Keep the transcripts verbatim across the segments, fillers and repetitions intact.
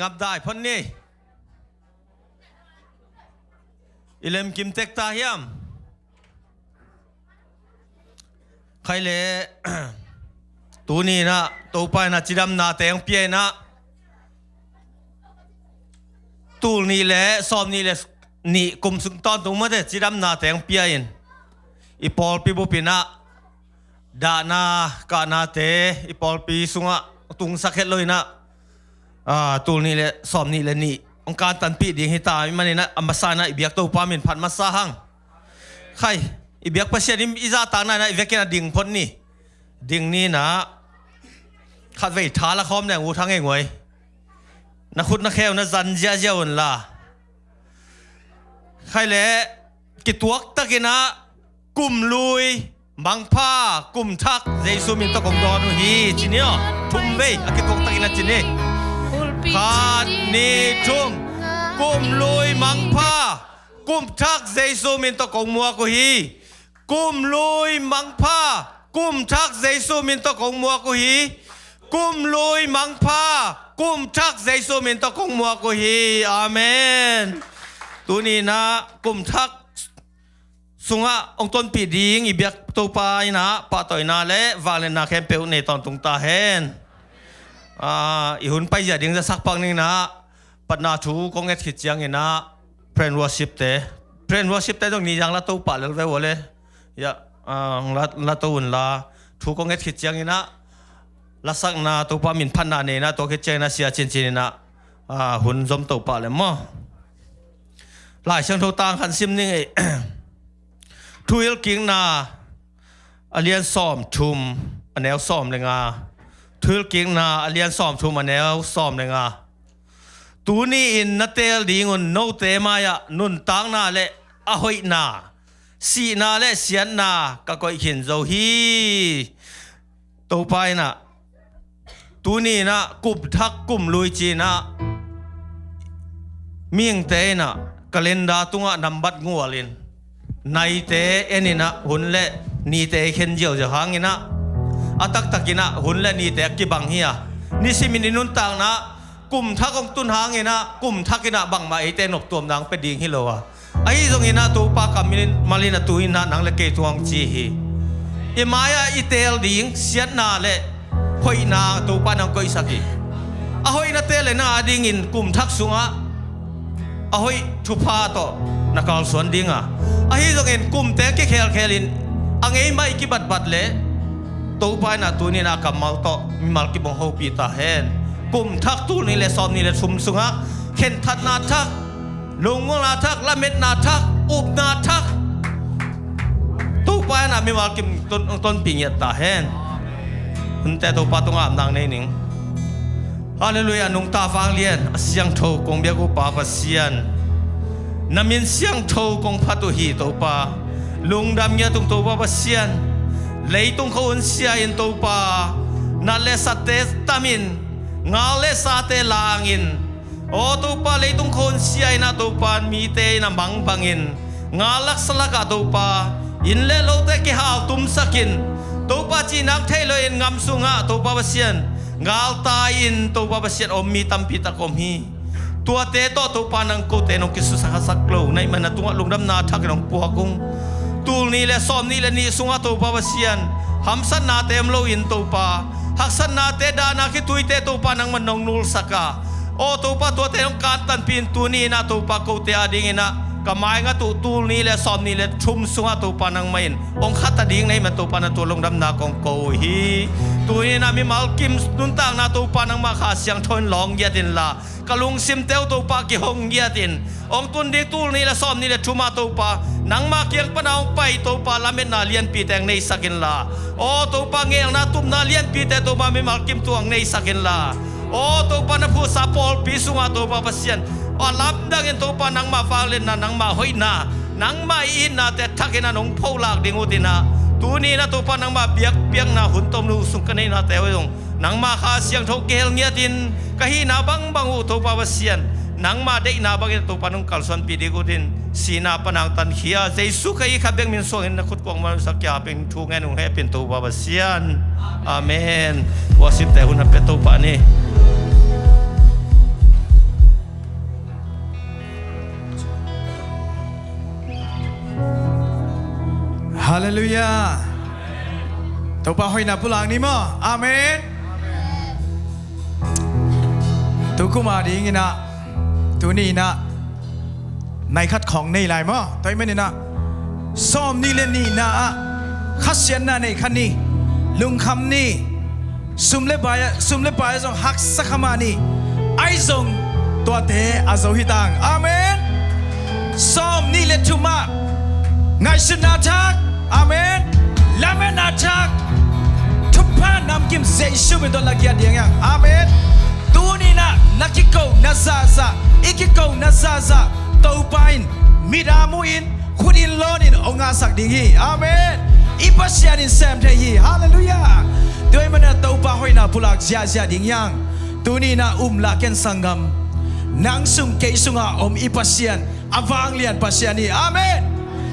Ngapdai phot ni. I lemkim tek ta hiam? Khai le, tuni inah Topa inah cidamna teng pia inah, tul nih le sawm nih le nih kum sung tawntung mate cidamna teng pia in, i pawlpi bup inah dahna kahnate i pawlpi sungah tungsak het lo inah, tul nih le sawm nih le nih hong kantanpih ding hi ta. Ahih manin ah a masa inah i biak Topa min phat masa hang. Khai, i biak Pasian in i zahtakna inah i vekin a ding phot ni. Ding ni inah, khatvei tha la khawm leng ut hang ei ngoi. Na khut na kheu na zan ziahziah unla. Khai le, kituaktak inah, kum lui mangpha, kum thak Jesu min tawh kong dawn uh hi, ci ni aw. Thum vei a kituaktak inah ci ni. Khat, nih, thum. Kum lui mangpha, kum thak Jesu min tawh kong muak uh hi. Kum lui mangpha, kum thak Jesu min tawh kong muak uh hi. Kum lui mangpha, kum thak Jesu min tawh kong muak uh hi. Amen. Tuni inah kum thak sungah hong tonpih ding i biak Topa inah pahtawina le vangliatna khempeuh nei tawntung ta hen. Ah, i hun paizia ding zasak pak ning inah, patna thu kong et khit ciang inah, praise and worship te, praise and worship te zong ni zang la to pah lel ve ua le. Ya, ah, la, la to unla, thu kong et khit ciang inah, lasakna Topa min phatna nei inah, tua khit ciang inah sia cincin inah, ah, hun zom to pah le maw. Lai Siangtho tang khat sim ning ei. Thuhilhkikna a lian sawm thum a neu sawm le nga. Thuhilhkikna a lian sawm thum a neu sawm le nga. Tuni in na teel dingun note mai-ah nuntakna le a hoihna, sihna le siatna ka koih khin zo hi. Topa inah, tuni inah kum thak kum lui ci inah, mihingte inah calendar tungah nambat ngual in, naite en inah hun le nite i khen ziauziau hang inah, a taktak inah hun le nite a kibang hi a, nisimin i nuntakna kum thak hong tun hang inah, kum thak inah bangmah eite noptuamna hong pia ding hi lo a, ahi zong inah Topa kammal in a tu inah nang le kei tungah hong ci hi. I mai-ah i teel ding siatna le hoihna Topa in hong koihsak hi. A hoihna teel le na a dingin kum thak sungah a hoih thupha tawh na kalsuan ding a, ahi zongin kum teng kikhelkhel in a ngei mah i kibatbat le Topa inah tuni inah kammal tawh mimal kibang hopih ta hen. Kum thak, tul nih le sawm nih le thum sungah khenthatna thak, lungmuanna thak, lametna thak, upna thak, Topa inah mimal kim ton, tonpih ngiat ta hen. Hunte Topa tungah apna nei ning. Halleluiah. Nungta vanglian a siangtho kong biak uh Pa Pasian, na min siangtho kong phat uh hi Topa. Lungdam ngiat ung Topa Pasian. Leitung khua hun sia in Topa, nat le satte tamin, ngal le sate langin, aw Topa, leitung khua hun sia inah Topa, mite inah mangbangin, ngal lak sa lakah Topa, inn le lote kihaltumsakin, Topa, cihna thei loin ngam sungah Topa Pasian, galtai-in Topa Pasian om mi tampi tak om hi. Tuate tawh Topa nang kote nong kisusakhasak lo na hih manin na tungah lungdamna thak in hong puak ung. Tul nih le sawm nih le nih sungah Topa Pasian, hamsatnate om loin Topa, haksatnate, dahna khituite Topa nangman nong nulsak a, aw Topa, tuate hong kantanpih in tuni inah Topa kote a ding inah ka maingat uh tul nih le sawm nih le thum sungah Topa nangmah in hong khat a ding na hih manin Topa na tua lungdamna kong ko uh hi. Tuni inah mimal kim nuntakna Topa nangmah Kha Siangtho in lawng ngiat inla, ka lungsimte uh Topa kihong ngiat in, hong tun ding tul nih le sawm nih le thum ah Topa nangmah kiang pana hong pai Topa, lametna lianpite hong neisak inla, aw Topa, ngelna tupna lianpite Topa mimal kim tungah hong neisak inla, aw Topa, na phuhsa pawlpi sungah Topa Pasian, aw lamdangin Topa nangmah vangliatna, nangmah hoihna, nangmah i itnate thak inah nong pholak ding uh tinah, tuni inah Topa nangmah biakpiakna hun tomno uh sung ka neihnate uh zong nangmah Kha Siangtho kihel ngiat in, ka hihna bangbang uh Topa Pasian, nangmah deihna bangin Topa nong kalsuanpih ding uh tin, sihna pana hong tankhia Jesu Khazih khat bek min suangin na khut kuang mansak kia peng thu ngen ung hehpih in Topa Pasian. Amen. Worship te hun a pia Topa ni. Halleluiah. Topa hoihna pulak ni maw. Amen. Tu kum a dingin ah, tuni in ah, nai khat khawng nei lai maw. Tua ahih manin ah, sawmnih le nihna ah khasiatna nei kha ni, lungkham ni, sum le pai ah, sum le pai ah zong haksa kha mah ni. Ahi zong tuate a zo hi tang. Amen. Sawmnih le thum ah ngaihsutna thak. Amen. Lametna thak. Thupha namkim Jesu min tawh la giat ding hi hang. Amen. Tuni in ah na kikona zahzah, i kikona zahzah Topa in mit a mu in, khut in lawn in hong ngahsak ding hi. Amen. I Pasian in sem thei hi. Halleluiah. Tua ahih manin ah Topa hoihna pulak ziahziah ding hi hang. Tuni in ah um la ken sanggam, nang sung kei sungah om i Pasian a vanglian Pasian hi. Amen.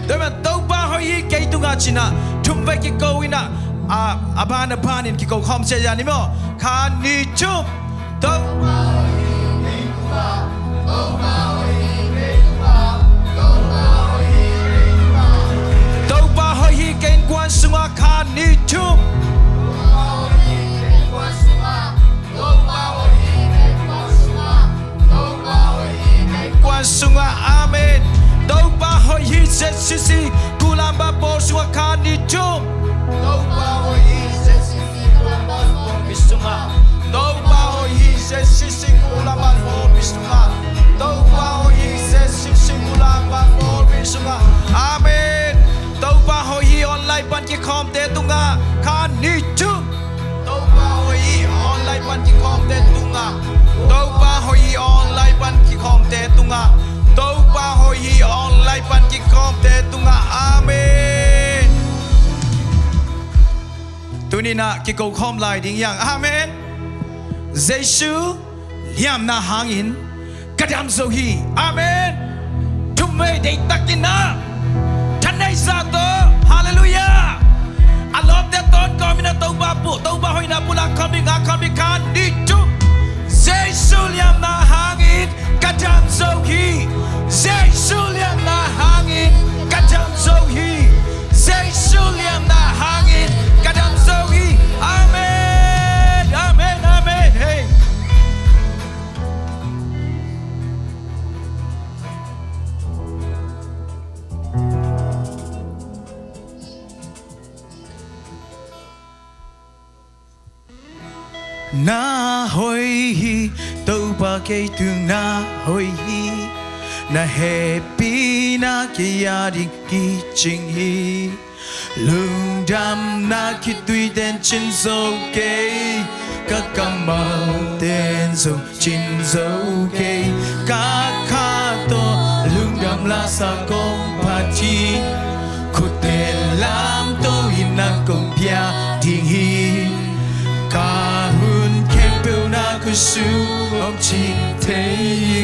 Tua ahih manin Topa hoih hi kei tungah ci-in ah thumvei kiko in ah, a, a ban a ban in kiko khawm ziahziah ni maw. Khat, nih, thum. Topa hoih hi kei tungah. Topa hoih hi kei tungah. Topa hoih hi kei tungah. Topa hoih hi kei innkuan sungah. Khat, nih, thum. Topa hoih hi kei innkuan sungah. Topa hoih hi kei innkuan sungah. Topa hoih hi kei innkuan sungah. Amen. Topa hoih hi Z C C Kulamban pawl sungah. Khat, nih, thum. Topa hoih hi Z C C Kulamban pawlpi sungah. Topa hoih hi Z C C Kulamban pawlpi sungah. Topa hoih hi Z C C Kulamban pawlpi sungah. Amen. Topa hoih hi online pan kikhawmte tungah. Khat, nih, thum. Topa hoih hi online pan kikhawmte tungah. Topa hoih hi online pan kikhawmte tungah. Topa hoih hi online pan kikhawmte tungah. Amen. Tuni in ah kiko khawm lai ding hi hang. Amen. Jesu liamna hangin ka dam zo hi. Amen. Thumvei deihtakin ah, thaneihsa tawh. Halleluiah. A lawmte tawh kawm in ah Topa pu, Topa hoihna pulak khawm ding, ngak khawm ding. Khat, nih, thum. Jesu liamna hangin ka dam zo hi. Jesu liamna hangin ka dam zo hi. Jesu liamna hangin ka dam zo hi. Amen. Amen. Amen. Hei. Na hoih hi, Topa kei tung na hoih hi. Na hehpihna kei a ding kicing hi. Lungdamna khitui ten cin zo kei, ka kammal ten zong cin zo kei. Ka kha tawh lungdam lasa kong phat hi. Khut ten lamto in nang kong pia ding hi. Ka hun khempeuh na khutsung om cih thei hi.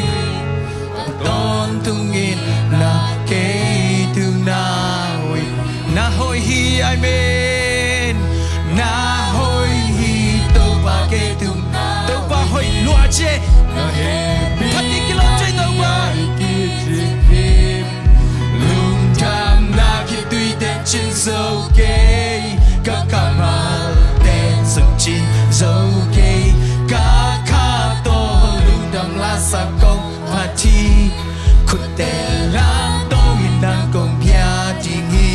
Tawntung in na kei tung na hoih. Na hoih hi, amen. Na hoih hi, Topa kei tung. Topa hoih lua ci. Na hehpihna kei a ding kicing hi. Phat ding kilawm ci, Topa. Lungdamna khitui ten cin zo kei, ka kammal ten zong cin zo kei. Ka kha tawh lungdam lasa kong phat hi. Khut ten lamto in nang kong pia ding hi.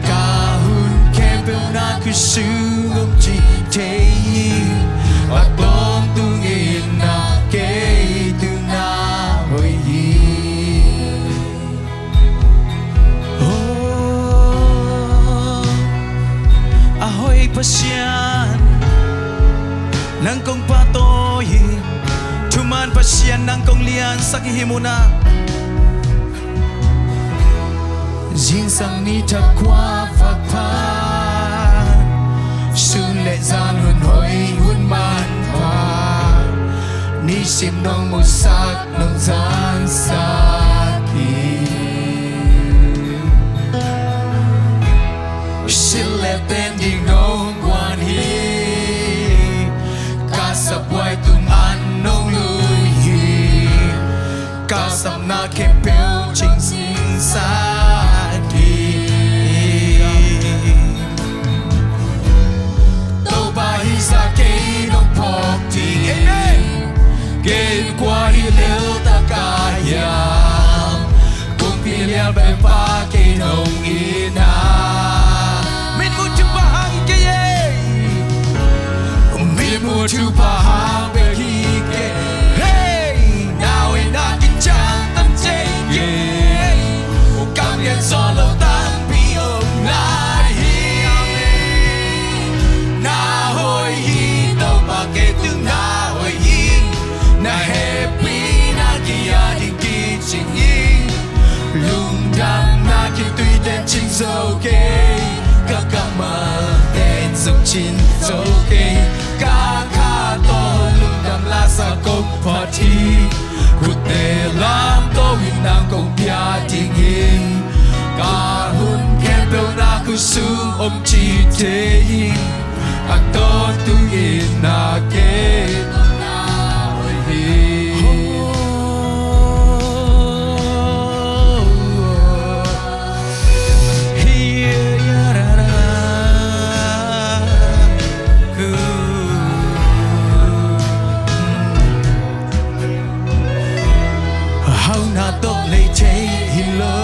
Ka hun khempeuh na khutsung om cih thei hi. A tawntung in na kei tung na hoih hi. Oh, a hoih Pasian, nang kong pahtawi hi. Thuman Pasian, nang kong liansak hi, hih munah. Zingsang ni thakhua vak pha, sun le zan hun hoih hun manpha, nisim nong musak nong zansak hi. Sil le ten ding nong guan hi. Ka sabuai tung an nong lui hi. Ka sapna khempeuh cing zingsang hi. Kei kua hi lel taka hiam, kumpi lian pen pa kei nong it na. Mitmuh thupha hang kei ei. Mitmuh thupha hang bek hi kei. Hey, na hoihna kiciang tan thei kei. Kam lian zaw lo tampi om lai hi. Na hoih hi Topa, kei tung na hoih hi. Na hehpihna kei a ding kicing hi. Lungdamna kituite cing zo kei. Ka kammal ten zong cing zo kei. Ka kha tawh lungdam la sa kong phat hi. Khutte lamto in nang kong pia ding hi. Ka hun khempeuh na khutsung om ci thei hi. A tawntung in na kei hi. Hauhna tawh lei thei hi lo.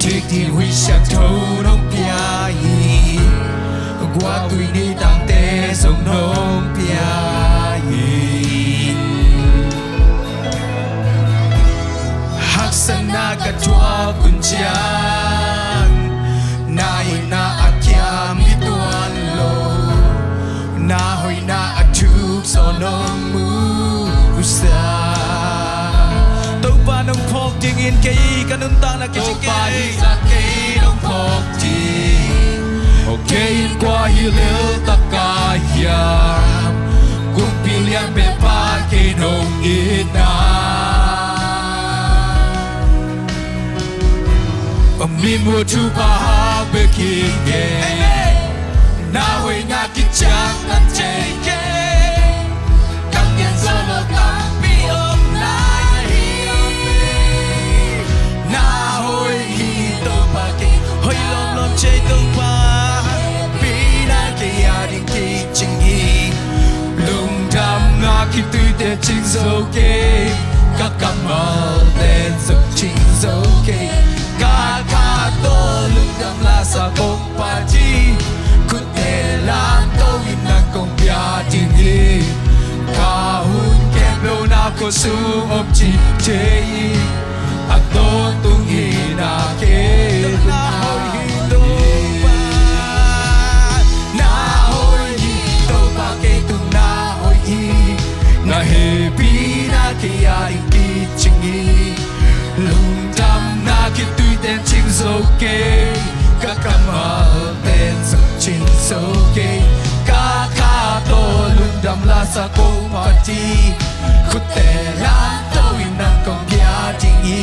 Dik ding huih siangtho nong pia hi. Guaktui ni tangte zong nong pia hi. Haksatna ka thuak hun ciang, na itna a kiam hi tuan lo. Na hoihna a thuk zaw nong mu sa. Topa nong phawk dingin kei ka nuntakna kicing kei. Topa hi sa kei nong phawk ding. Kei in kua hi lel taka hiam, kumpi lian pen pa kei nong it na. Mitmuh thupha hang bek hi kei. Amen. Na hoihna kiciang tan thei kei. Kam lian zaw lo tampi om lai hi. Na hoih hi Topa, kei hoih lawmlawm ci ei Topa. Hehpihna kei a ding kicing hi. Lungdamna kituite cing zo kei. Ka kammal ten zong cing zo kei. Ka kha tawh lungdam la sa kong phat hi. Khutte lamto in nang kong pia ding hi. Ka hun khempeuh na khutsung om ci thei hi. A tawntung hi na kei tung na hoih hi Topa. Na hoih hi Topa, kei tung na hoih hi. Na hehpihna kei a ding kicing hi. Lungdamna kituite cing zo kei. Ka kammal ten zong cing zo kei. Ka kha tawh lungdam la sa kong phat hi. Khutte lamto in nang kong pia ding hi.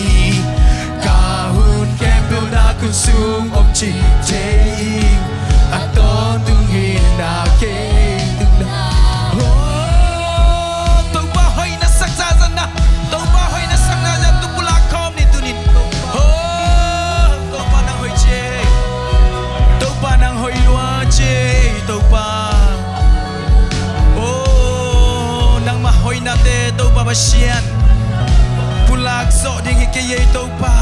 Ka hun khempeuh na khutsung om ci thei hi. A tawntung hi na kei tung na. Oh, Topa hoih na sak zazan na. Topa hoih na sak zazan tu pulak khawm ni tuni in. Oh, Topa nang hoih ci ei. Topa nang hoih lua ci ei Topa. Oh, nangmah hoihnate Topa Pasian, pulak zawh ding hi kei ei Topa.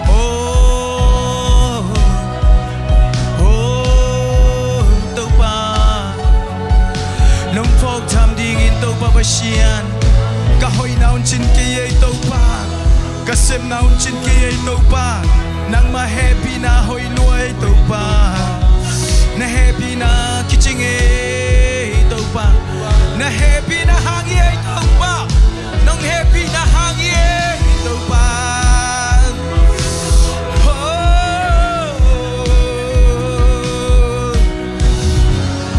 Oh, oh, Topa, nong phawk tham dingin Topa Pasian, ka hoihna hun cin kei ei Topa. Ka sepna hun cin kei ei Topa. Nangmah hehpihna hoih lua ei Topa. Na hehpihna kicing ei Topa. Na hehpihna hang hi ei Topa. Nong hehpihna hang hi ei Topa. Oh.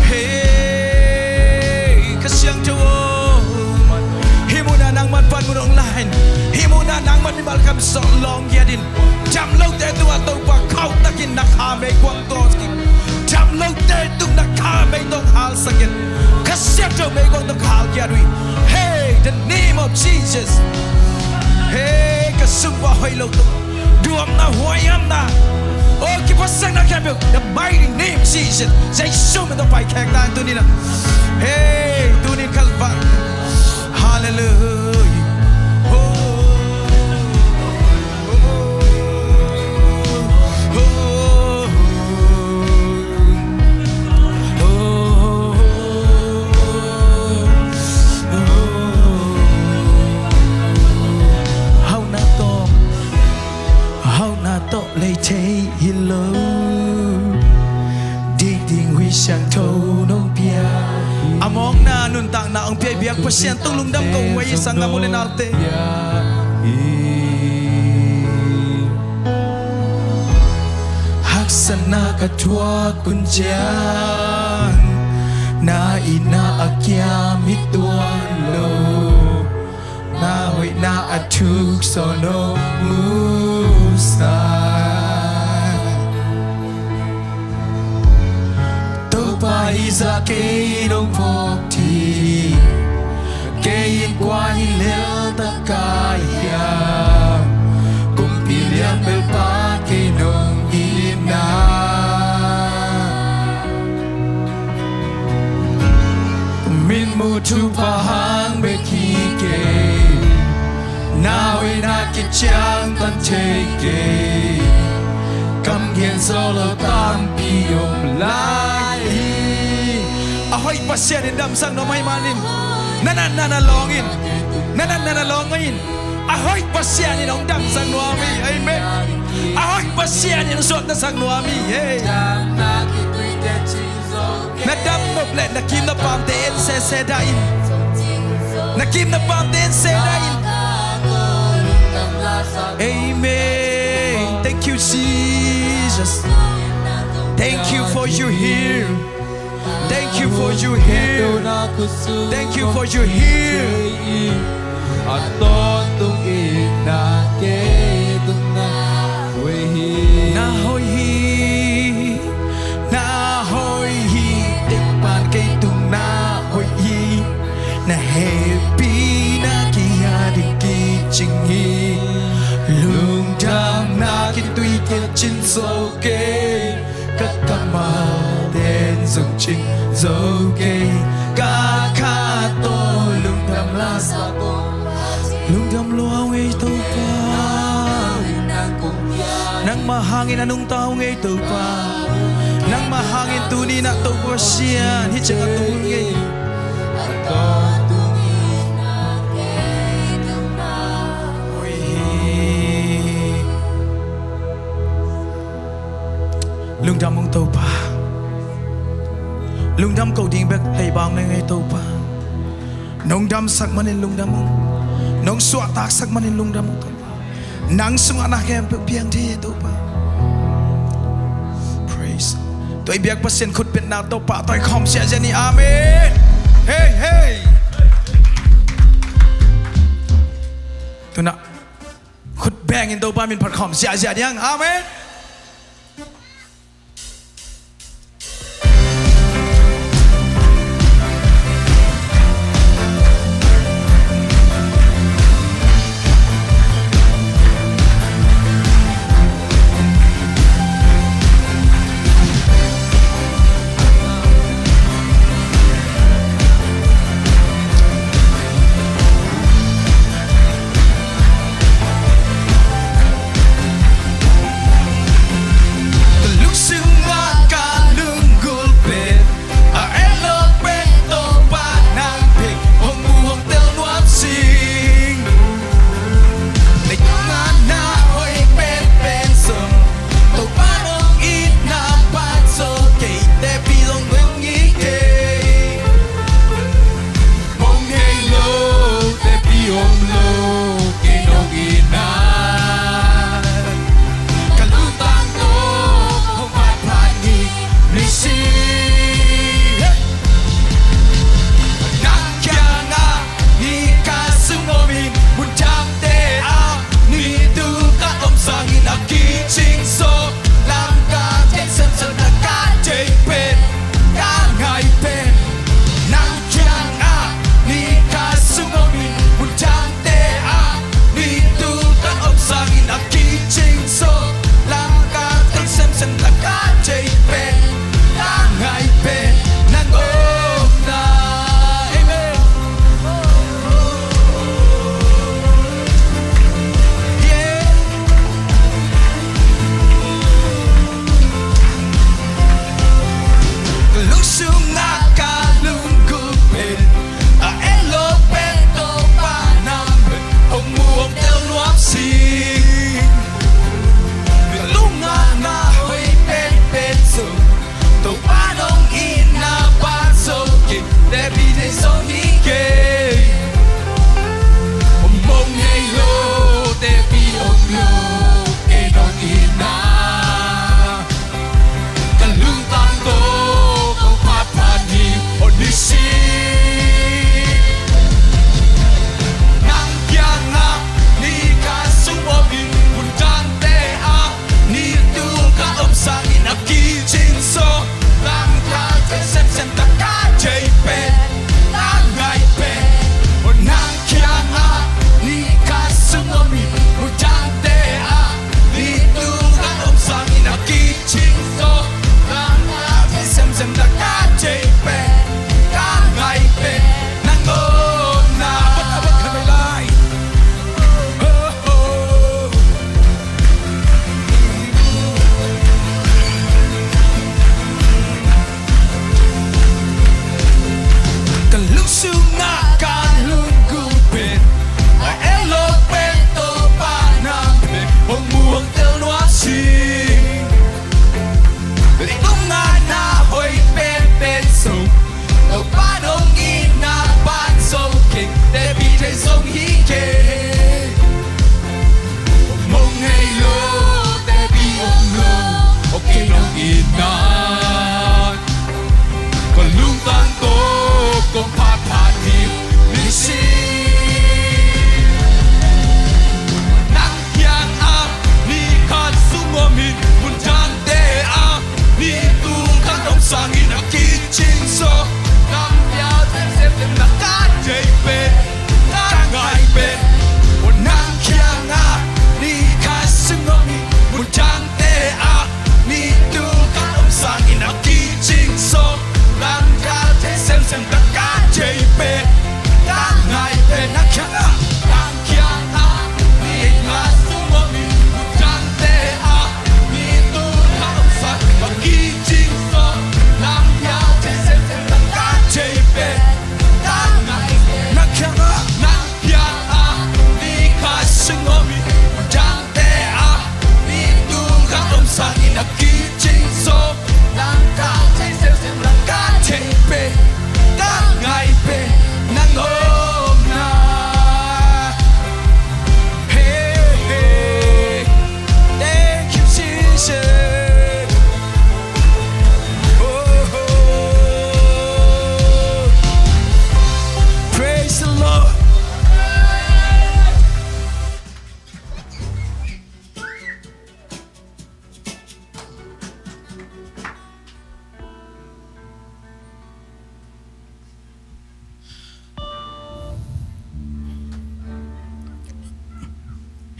Hey, Kha Siangtho aw, hih munah nangman panmun hong la in, hih munah nangman mimal kam sawh lawng giat in, dam lote tungah Topa khauhtakin na kha meikuang tawh sak in, dam lote tung na kha mei tawh halsak in, Kha Siangtho meikuang tawh hal giat uh hi. Hey, the name of Jesus. Hey, ka sung va hoih lo tawh. Duamna, huaihamna, oh, kiphatsakna khempeuh, the mighty name Jesus. Jesu min tawh paikhia ta in tuni-in ah. Hey, tuni-in Kalvari. Hallelujah. Oh, oh, oh, oh. Hauhna tawh, hauhna tawh lei thei hi lo. Dikding Khrih siangtho nong pia. A mawkna nuntakna hong pia biak Pasian tung lungdam ko uh ei, sanggam u le naute. Haksatna ka thuak un ciang, na itna a kiam hi tuan lo. Na hoihna a thuk sawn hong musak. Topa, hih zah kei nong phawk ding, kei in kua in leltak ka hiam? Kumpi lian belpa kei nong itna. Min muh thupha hang bek hi kei, na hoihna kiciangtan thei kei. Kam gen zo lo tampi om lai hi. A hoih Pasian in damsak nuam ahih manin, na natna na lawng in, na natna na lawng in. A hoih Pasian in hong damsak nuam hi. Amen. A hoih Pasian in hong suaktasak nuam hi. Hey. Na dam nop leh na kim na pamte en sese dah in. Na kim na pamte en se dah in. Amen. Thank you, Jesus. Thank you for you here. Thank you for you here. Thank you for you here. A tawntung in na kei tung na hoih hi. Na hoih hi, na hoih hi. Tekpan kei tung na hoih hi. Na hehpihna kihia ding kicing hi. Lungdamna kituite cin zo kei. Ka kammal ten zong cin zo kei. Ka kha tawh lungdam la sa, lungdam lua ung ei Topa. Nangmah hangin a nungta ung ei Topa. Nangmah hangin tuni-in ah Topa Pasian hih ciang a tung ung ei. Lungdam ung Topa. Lungdam ko ding bek hei bang leng ei Topa. Nong damsak manin lungdam ung. Nong suahtaksak manin lungdam ung Topa. Nang sungah na khempeuh piang thei ei Topa. Praise. Tua i biak Pasian khut betna tawh pahtawi khawm siahsiah ni. Amen. Hei, hei. Tuna khut bengin Topa min phat khawm siahsiah ni hang. Amen.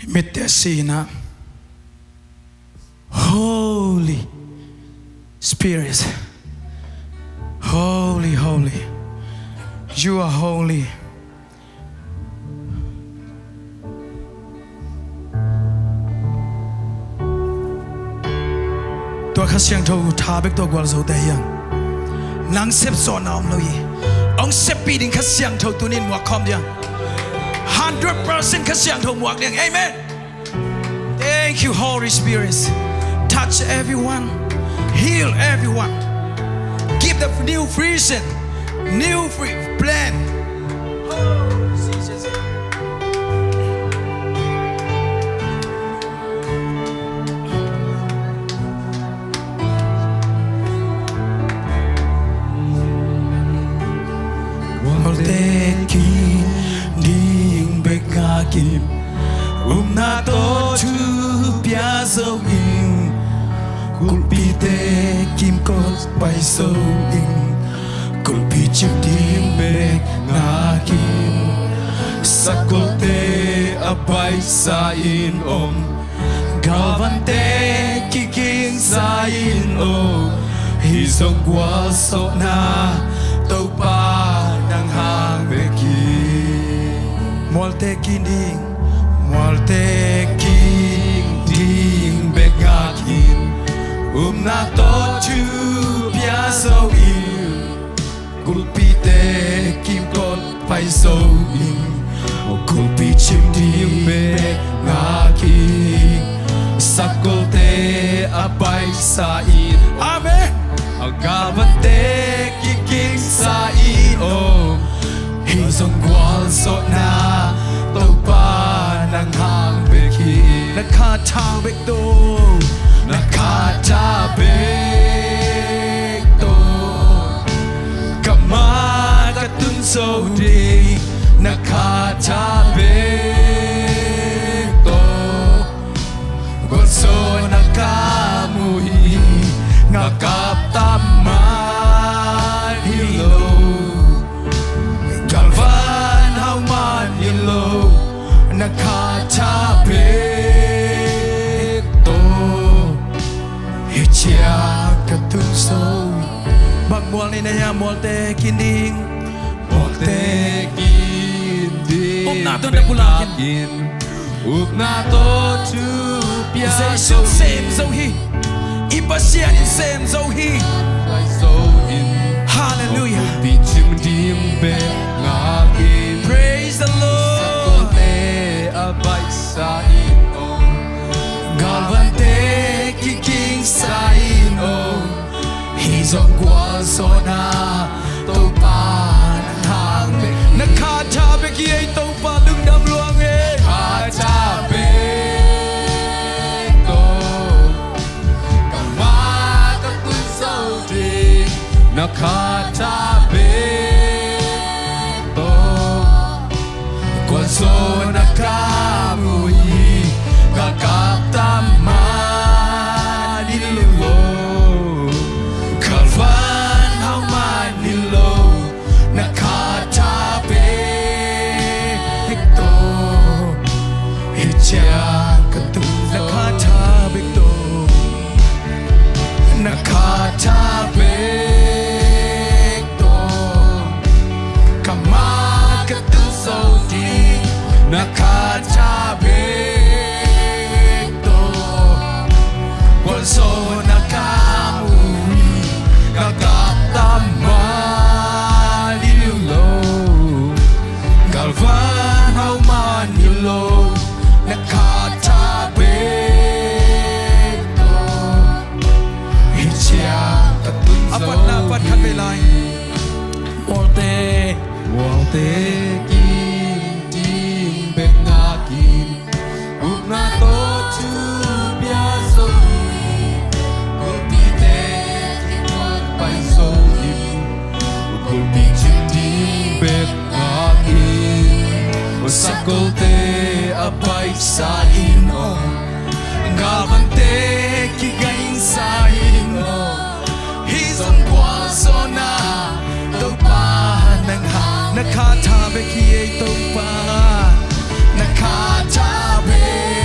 Mitte sina. Holy Spirit. Holy, holy. You are holy. Tua Kha Siangtho tha bek tawh gualzote hi hang. Nang sepsawhna om lo hi. Hong seppih ding Kha Siangtho tuni in muak khawm ding hang. Hundred percent Kha Siangtho muak ding hang. Amen. Thank you, Holy Spirit. Touch everyone. Heal everyone. Give the new vision, new free plan. Oh, Jesus. Mualte kin ding bek ngakin, upna tawh thu pia zo in, kulhpite kimkot pai zo in, kulhpi cim ding bek ngakin, sakolte a baihsa in om, galvante kigingsa in aw, hih zong gualzawhna Topa nang hang bek hi. Mualte kin ding, mualte kin ding bek ngakin, upna tawh thu pia zo in, kulhpite kimkot pai zo in, kulhpi cim ding bek ngakin, sakolte a baihsa in. Amen. A galvante kigingsa in aw, hih zong gualzawhna Topa nang hang bek hi. Na kha tha bek tawh, na kha tha bek tawh, ka ma ka tun zo ding, na kha tha bek tawh, gualzawhna ka mu hi. Ngakap tam man hi lo, galvan hau man hi lo, na kha tha bek tawh, hih ciang ka tun zo. Bang mual ni na hia? Mualte kin ding, mualte kin ding, upna tawh na pulak in, upna tawh thu pia zo in. Jesu sem zo hi. I Pasian in sem zo hi. Hallelujah. Kulhpi cim ding bek ngakin, praise the Lord, sakolte a baihsa in aw, galvante kigingsa in aw, hih zong gualzawhna Topa nang hang bek. Na kha tha bek hi ei Topa, lungdam lua ing ei. Kha tha bek tawh, ka ma ka tun zo ding, na kha tha bek tawh, gualzawhna ka mu hi. Ngakap tam man hi lo, galvan hau man hi lo, na kha tha bek tawh, hih ciang ka tun zo. Na kha tha bek tawh, na kha tha bek tawh, ka ma ka tun zo ding, na kha tha bek tawh, gualzawhna ka mu hi. Ngakap tam man hi lo, galvan hau man hi lo, na kha tha bek tawh, hih ciang ka tun zo. A patna pat khat vei lai. Mualte, mualte kin ding bek ngakin, upna tawh thu pia zo in, kulhpite kimkot pai zo in, kulhpi cim ding bek ngakin, sakolte a baihsa in aw, galvante kigingsa in aw, hih zong gualzawhna Topa nang hang. Na kha tha bek hi ei Topa, na kha tha bek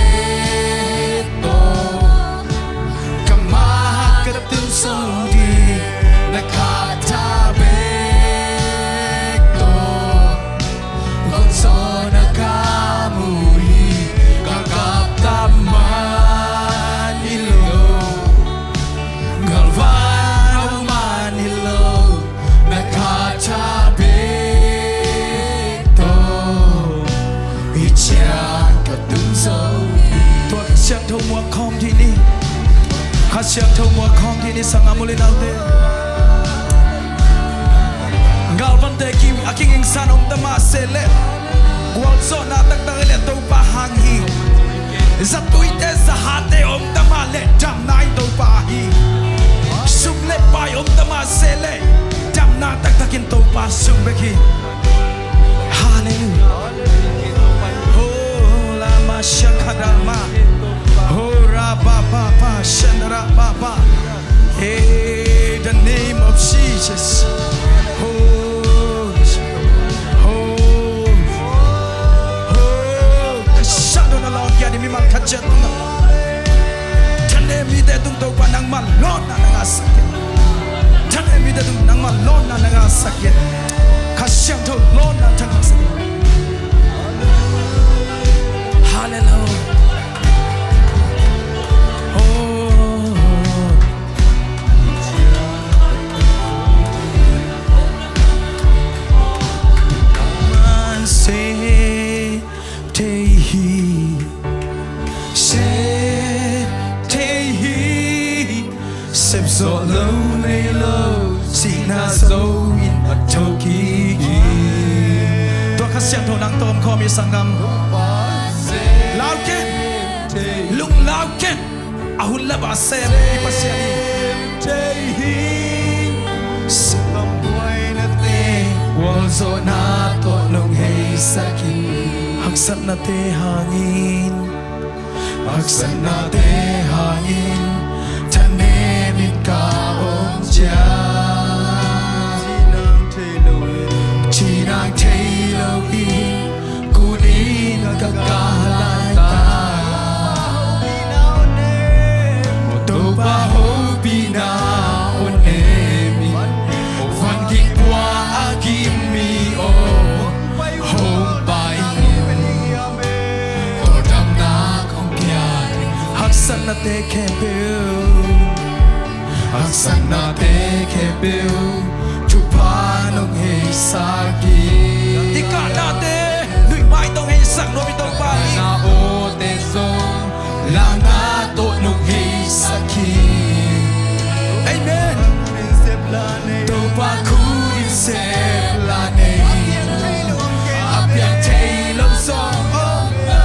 Tua Kha Siangtho muak khawm dih ni. Kha Siangtho muak khawm dih ni, sanggam, u le naute. Galvante ki, a kingingsan om ta mah se leh, gualzawhna taktak hi leh Topa hang hi. Zatuite zahate om ta mah leh damna in Topa hi. Sum le pai om ta mah se leh damna taktak in Topa sung bek hi. Hallelujah. Ho lama shakadama. Ho rabababa shandarababa. Hey, the name of Jesus. Ho, ho, ho. Ka siangtho na lawng kia ni mi man khat ciat na. Thanem mite tung Topa nangmah lawnna na ngahsak in. Thanem mite tung nangmah lawnna na ngahsak in. Kha Siangtho lawnna na ngahsak in. Hallelujah. Oh. Man se thei hi, se thei hi, sep zawh lo nei lo, sihna zo in a tho kik hi. Tua Kha Siangtho nang tawh om khawm hi, sanggam. Lau ken, lunglau ken. A hun le a sem i Pasian hi. Sem thei hi. Sangam buainate, gualzawhna tawh nong heisak hi. Haksatnate hangin, haksatnate hangin, thanem in ka om ciang. Ci nang thei lo hi, ci nang thei lo hi. Kunin ka kah laitak, Topa hopihna hong nem in, van ging pua a gim mi aw, hong pai in, tawldamna kong pia in, haksatnate khempeuh, haksatnate khempeuh, thupha nong heisak hi. I kahnate nuihmai tawh heisak nuam hi Topa hi. Na awte zong langna tawh nong heisak hi. Amen. Topa khut in sep la nei, a piang thei lo zong om lo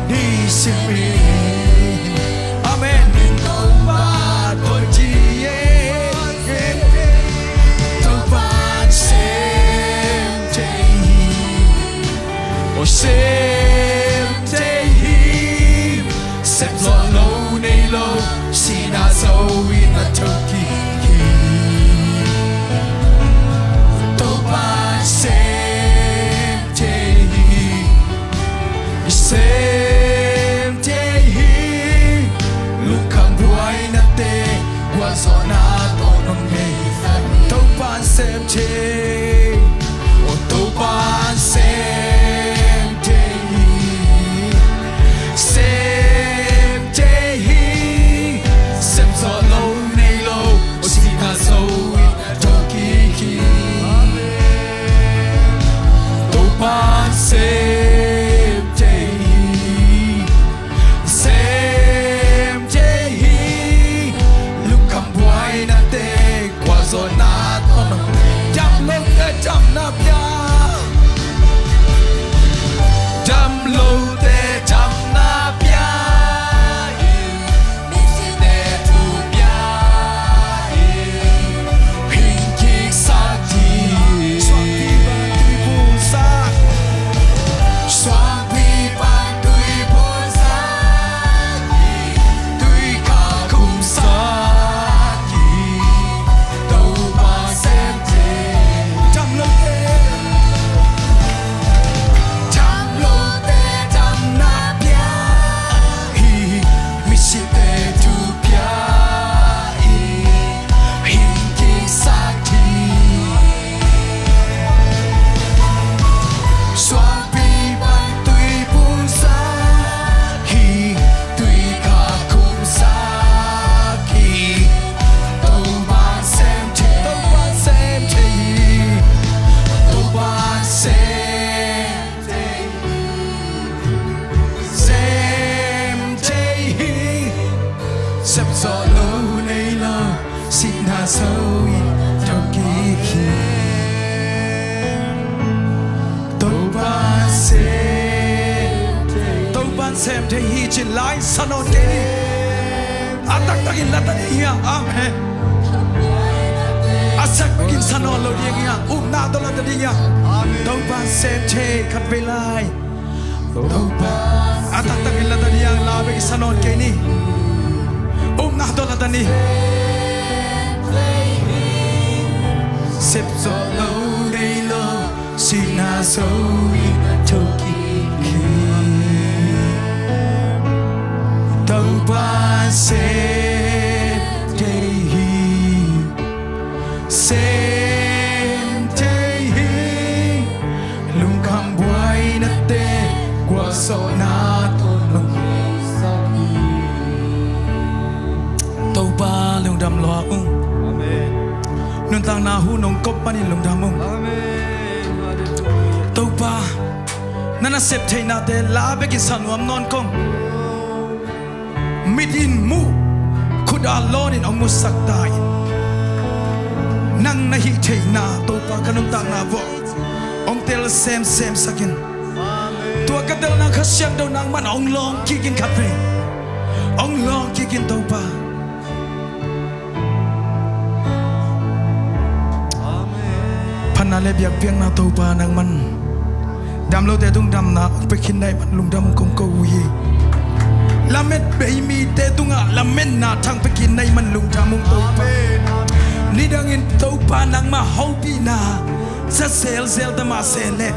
ni sim hi. Amen. Topa tawh ci e, Topa sem thei hi. sem thei hi ci-in la-in sa nawn kei ni. A taktakin la ta ding hi hang. Amen. A sak bekin sa nawn lo ding hi hang. Upna tawh la ta ding hi hang. Topa sem thei khat vei lai. Topa a taktakin la ta ding hi hang. La bekin sa nawn kei ni. Upna tawh la ta ni. Sep zawh lo, nei lo, sihna zo in a thokik hi. Topa sem thei hi. Sem thei hi. Lungkham buainate gualzawhna tawh lungdam hi. Topa lungdam lua ung. Amen. Nuntakna hun hong kop manin lungdam ung. Amen. Hallelujah. Topa, na nasep theihnate la bekin sa nuam nawn kong. Mit in muh, khut a lawnin hong musak ta in. Nang na hih theihna Topa ka nuntakna vuah hong tel semsem sak in. Tua ka telna Kha Siangtho nangman hong lawng kik in khat vei. Hong lawng kik in Topa. Phatna le biakpiakna Topa nangman. Damlote tung damna hong pia khin na hih man lungdam kong ko uh hi. Lamet bei mite tungah lametna thang pia khin na hih man lungdam ung Topa. Nidangin Topa nangmah hopihna za zelzel ta mah se leh,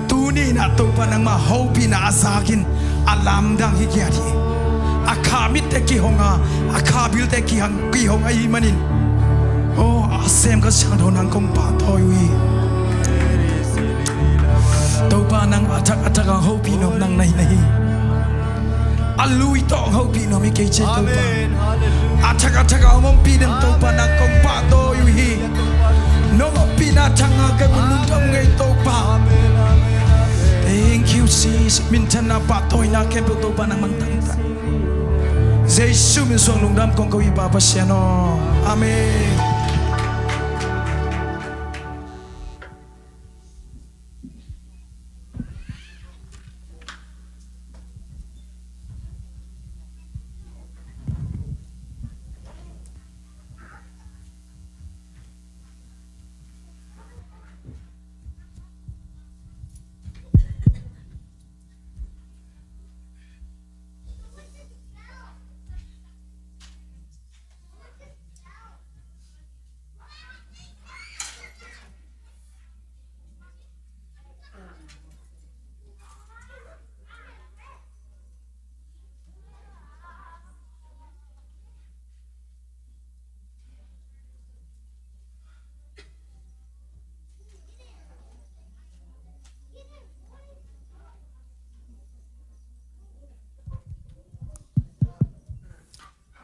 tuni in ah Topa nangmah hopihna a zakin a lamdang hi kiat hi. A kha mitte kihong a, a kha bilte kihang, kihong ahih manin, aw, a sem Kha Siangtho nang kong pahtawi uh hi. Topa nang a thak a thak a hopih nuam nang na hi, na hi. A lui tawh hong hopih nuam hi kei ci Topa. Amen. Hallelujah. A thak a thak a hong ompih den Topa nang kong pahtawi uh hi. Nong ompihna thak a ka mun lungdam ngei Topa. Amen, amen, amen. Thank you, Jesus. Minthanna pahtawina khempeuh Topa nangman tangtak. Jesu min suang lungdam kong ko hi Pa Pasian aw. Amen.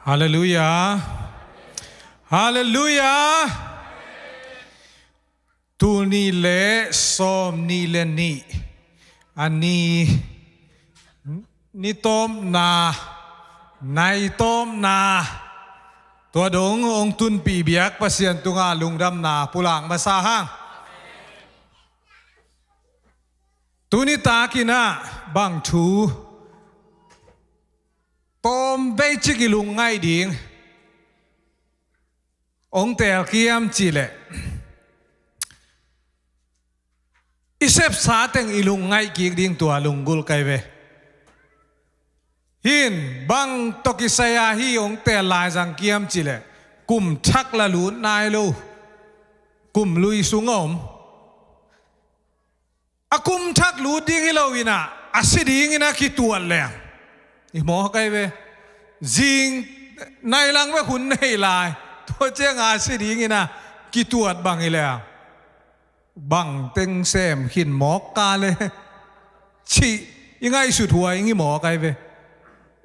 Halleluiah. Halleluiah. Tul nih le sawm nih le nih, a ni, ni tawpna, nai tawpna, tua dong hong tunpih biak Pasian tungah lungdamna pulak masa hang. Tuni takin ah bang thu tawm bei cik i lungngaih ding hong teel kiam cih leh, i sepsa teng i lungngaih kik ding tua lunggulh kai ve. Hin bang tawh kisai a hih hong teel lai zang kiam cih leh, kum thak la lut nai lo, kum lui sung a om. A kum thak lut ding hi lo in ah, a si dingin a kituat leng i mawk ai ve. Zing nai lang bek hun nei lai, tua ciang a si dingin a kituat bang hi leng, bang teng sem khin mawk ka le cih i ngaihsut huai ing i mawk ai ve.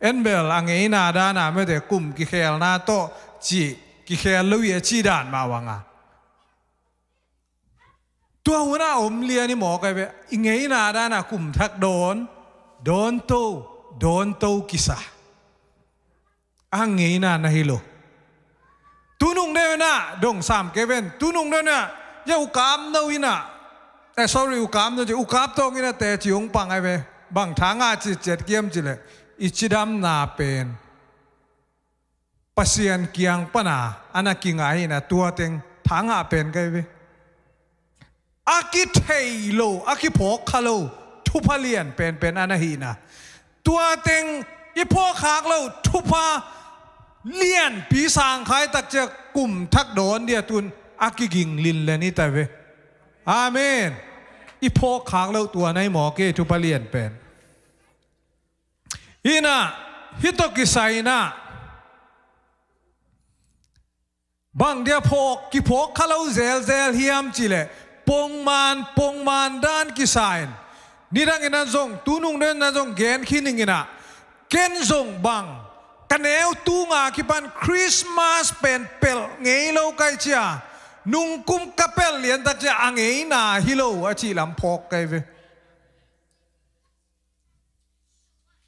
En bel a ngeina dan a mete kum kikhelna tawh cih kikhel lo hi a cih dan mah bang a. Tua hun a om lian i mawk ai ve. I ngeina dan a kum thak dawn, dawn to, dawn to kisa. A ngeina na hi lo. Tunung deuh in ah dong sam kei ven. Tunung deuh in ah, ya ukap no in ah, eh, sorry, ukap no ci, ukap tawng in ah teci hong pang ai ve. Bang thangah citciat kiam cileh, i cidamna pen Pasian kiang pana a na kingah hi na, tua teng thangah pen kai ve. A kithei lo, a kiphawk kha lo thupha lian penpen a na hi na, tua teng i phawkkhak lo thupha lianpi sangkhai takciang kum thak dawn dia tun a kiging linlen hi ta ve. Amen. I phawkkhak lo tua na hi mawk e, thupha lian pen. Hi na, hih tawh kisai na, bang dia phawk, kiphawk kha lo zelzel hiam cileh, pongman pongman dan kisa in, nidangin a zong, tunung den a zong gen khin ning in ah, ken zong bang ka neu tunga kipan Christmas pen pelh ngei lo kai cia, nungkum ka pelh liantak cia a ngeina hi lo a cih lam phawk kai ve.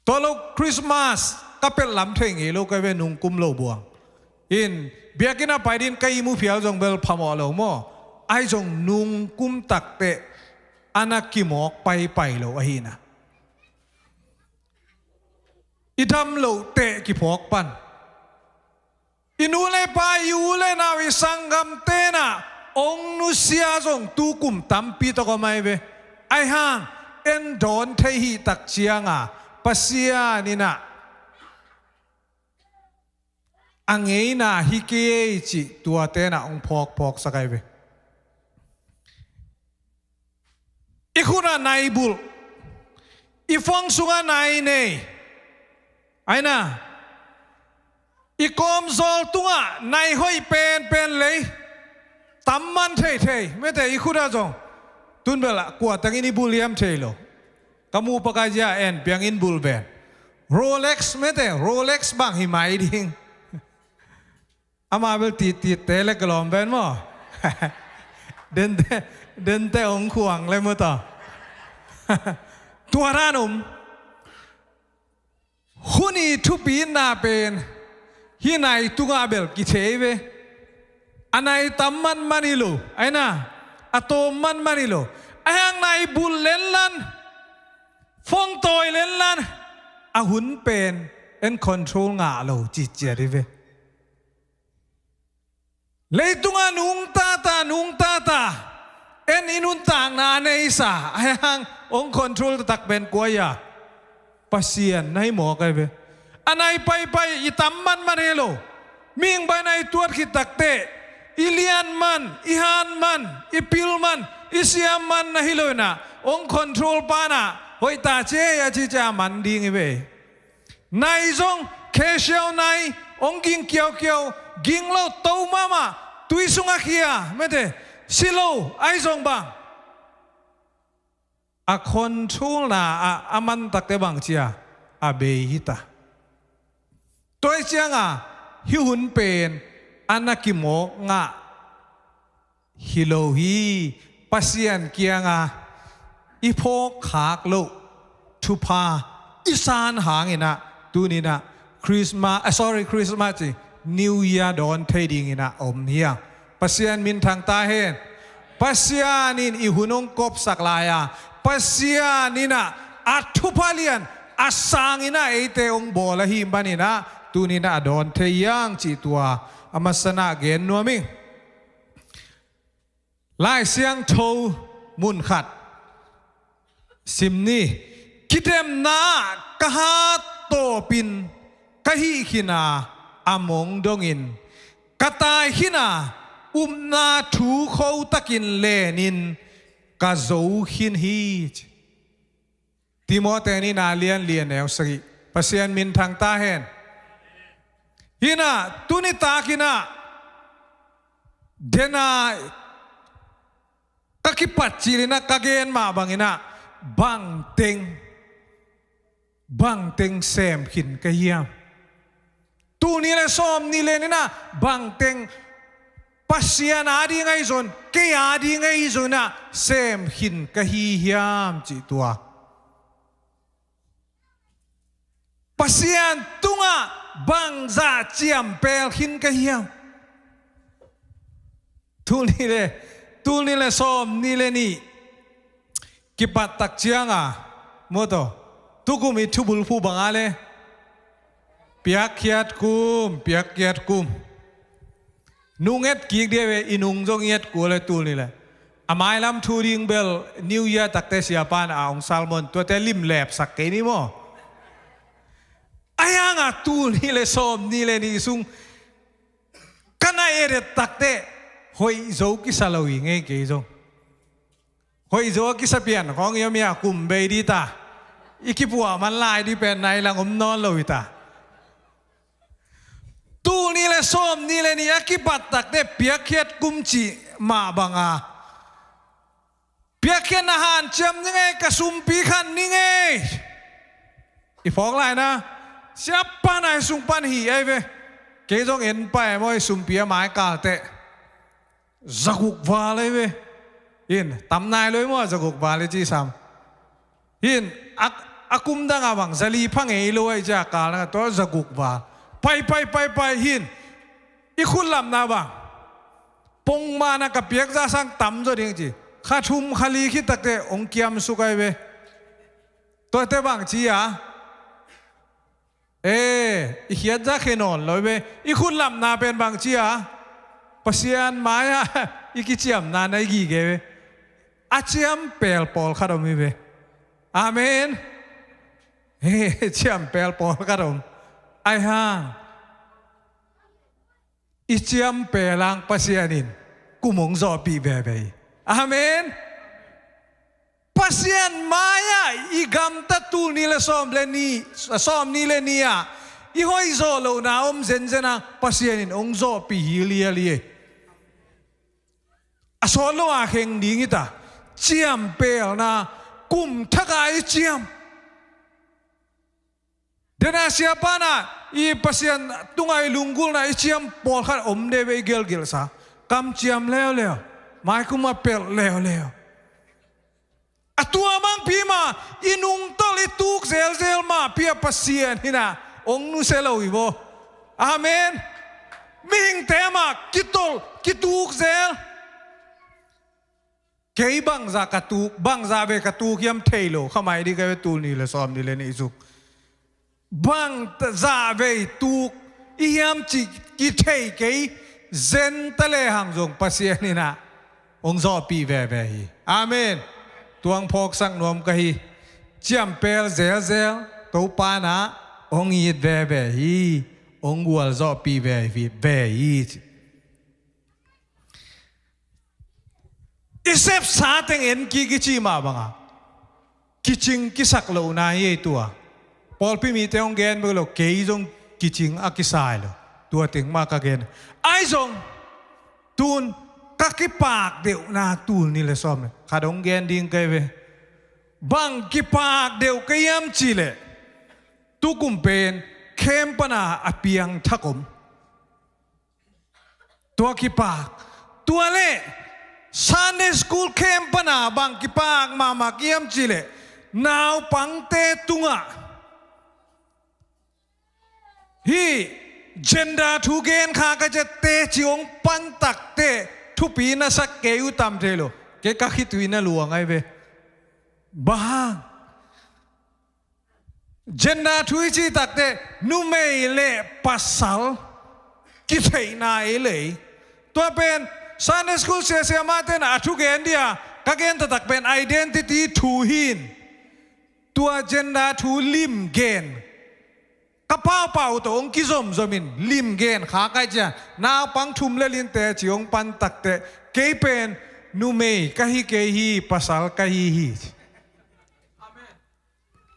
Tua lo Christmas ka pelh lam thei ngei lo kai ve, nungkum lo buang. In biakinn a pai din ka ihmu phial zong bel phamawh lo maw? Ahi zong nungkum takteh a na kimawk paipai lo ahi na. I dam loh teh kiphawk pan. I nu le pa, i u le nau, i sanggamte na ong nusia zong tukum tampi tawh ka mai ve. Ahi hang en dawn thei hih takcianga Pasian in ah a ngeina hi kei cih tuate na ong phawkphawksak ai ve. I khutah nai bulh, i phone sungah nai nei, aina, i kawmzawl tungah nai hoih penpen lei tam man theithei, mete i khutah zong. Tunbel ah kua tengin i bulh hiam thei lo. Ka mu pakai zia en piangin bulh ven. Rolex, mete Rolex bang hi mai ding. Ama bel tittitte le ka lawm ven maw? Dente, dente ong khuang le maw ta. Tua dan om. Hun i thupina pen hih nai tungah bel kithei ve. A nai tam manman hi lo, aina, a tawm manman hi lo. Ahi hang nai bulh lenlan, phone tawi lenlan, a hun pen en control ngah lo citciat hi ve. Leitungah nungtata, nungtata, en i nuntakna a neisa, ahi hang ong control taktak pen kua hi a? Pasian na hi mawk ai ve. A nai paipai i tam manman hi lo. Mihing bai nai tuat khit takteh i lian man, i han man, i pil man, i siam man na hi lo in ah, ong control pa na hoih ta ci ei a ci cia man ding hi ve. Nai zong, khesiau nai, ong ging kiaukiau, ging lo to mahmah, tui sungah khia, mete, si lo, ahi zong bang. A control na ah a man takte bang cia a bei hi ta. Tua hi cianga hih hun pen a na kimawk ngah hi lo hi. Pasian kianga i phawkkhak loh thupha i san hangin ah, tuni in ah Christmas, ah, sorry, Christmas ci, New Year dawn thei dingin ah om hi a. Pasian minthang ta hen. Pasian in i hun ong kopsak lai a, Pasian in ah a thupha lian a sangin ah eite ong bawl ahi manin ah, tuni in ah a dawn thei hi hang cih tua a masa in ah gen nuam ing. Lai Siangtho mun khat sim ni. Kidemna ah ka hat tawpin ka hih khin a, a mong dongin ka tai khin a, upna thu khotakin lenin ka zo khin hi, ci. Timoti ni na lian li a neu sagih. Pasian minthang ta hen. Hi in ah tuni takin ah, den a ka kipat cilin ah ka gen mah bangin ah, bangteng, bangteng sem khin ka hiam? Tul nih le sawm nih le nih in ah bangteng Pasian ading ahi zong, kei ading ahi zong in ah sem khin ka hi hiam cih tua. Pasian tungah bangzah ciampel khin ka hiam? Tul nih le, tul nih le sawm nih le nih kipat tak cianga, maw taw, Tukum i thubulphuh banga le piakkhiat kum, piakkhiat kum. Nung et kik dia ve, i nung zong i et kul le tul ni le. A mailam thu ding bel New Year takte siapan a ong sermon tuate limlepsak kei ni maw. A hianga tul ni le sawm ni le ni sung ka na et et takte hoih zo kisa lo hi ngei kei zong. Hoih zo a kisa pian khawng i om hi a, kum bei di ta. I kipuah man lai di pen nai lang om nawn lo hi ta. Tul ni le sawm ni le ni a kipat takte piakkhiat kum cih mah banga piakkhiatna hanciam ni ngei, ka sumpi khan ni ngei. I phawk lai na, siapa nai sung pan hi ai ve. Kei zong en pai maw, i sumpi a mai kalte zaguk val ei ve. In tam nai loi maw, zaguk val i ci sam. Hin a, a kum dang a bang zali pha ngei lo ai cia kal na tua zaguk val. Pai, pai, pai, pai hin i khut lamna bang pongmana ka piak za sang tam zaw ding ci. Kha thum kha li khit takte ong kiam suk ai ve. Tuate bang ci a, e, i khiat za khe nawn lo ve. I khut lamna pen bang ci a, Pasian mai-ah i kiciamna na i gige ve. A ciam pel pawlkhat om hi ve. Amen. He, ciam pel pawlkhat om. Ai hang i ciam pel ang Pasian in kum ong zawhpih veve hi. Amen. Pasian mai-ah i gamta tul ni le sawm le ni, sawm ni le ni-ah i hoih zawh lohna om zenzen ang Pasian in ong zawhpih hi lial hi. A sawt lo a kheng ding hi ta. Ciam pelna, kum thaka i ciam. Dena siapa na i Pasian tunga i lunggulna i ciam pawlkhat om de ve i gelgelsa. Kam ciam leuleu, maikum a pelh leuleu. A tua mangpi ma i nungtol i tuk zelzel ma pia Pasian hina ong nusia lo hi bo. Amen. Mihingte ma kitol kituk zel. Kei bangza ka tuk, bangza ve ka tuk hiam thei lo kha mai di ka ve tul ni le sawm ni le ni suk. Bangza ve tuk i hiam ci kithei kei zen ta le hang zong Pasian hina ong zawhpih veve hi. Amen. Tuang phawksak nuam ka hi. Ciam pel zelzel Topa na ong it veve hi. Ong gual zawhpih veve hi. I sepsa teng en kik i ci mah banga kicing kisak lohna hi ei tua. Pawlpi mite hong gen bek lo, kei zong kicing a kisai lo. Tua teng mah ka gen. Ai zong tun ka kipak deuhna tul ni le sawm le khat hong gen ding kai ve. Bang kipak deuh ka hiam ci le tukum pen khem pana a piang thak om. Tua kipak. Tua le Sunday school khem pana bang kipak mahmah hiam ci le naupangte tungah hi gender thu gen kha ka cia teci ong pantakte thupi na sak kei uh tam thei lo. Kei ka khitui na luang ai ve. Bang hang gender thu i cih takte numei le pasal kitheihna ei lei. Tua pen Sunday school siasia mahte na a thugen dia ka gen taktak pen identity thu hin. Tua gender thu lim gen ka paupau tawh hong kizomzom in lim gen kha kai cia naupang thum le linte ci hong pan takte kei pen numei ka hi kei hi, pasal ka hi hi.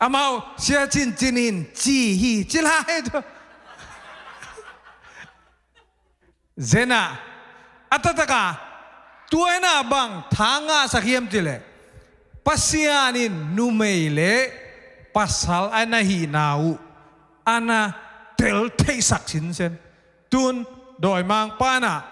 Amau sia cincin in ci hi ci lai tu. Zena a tataka tua ina bang thangah sak hiam ci le Pasian in numei le pasal a na hihna uh a na tel theihsak sinsen. Tun dawimangpa na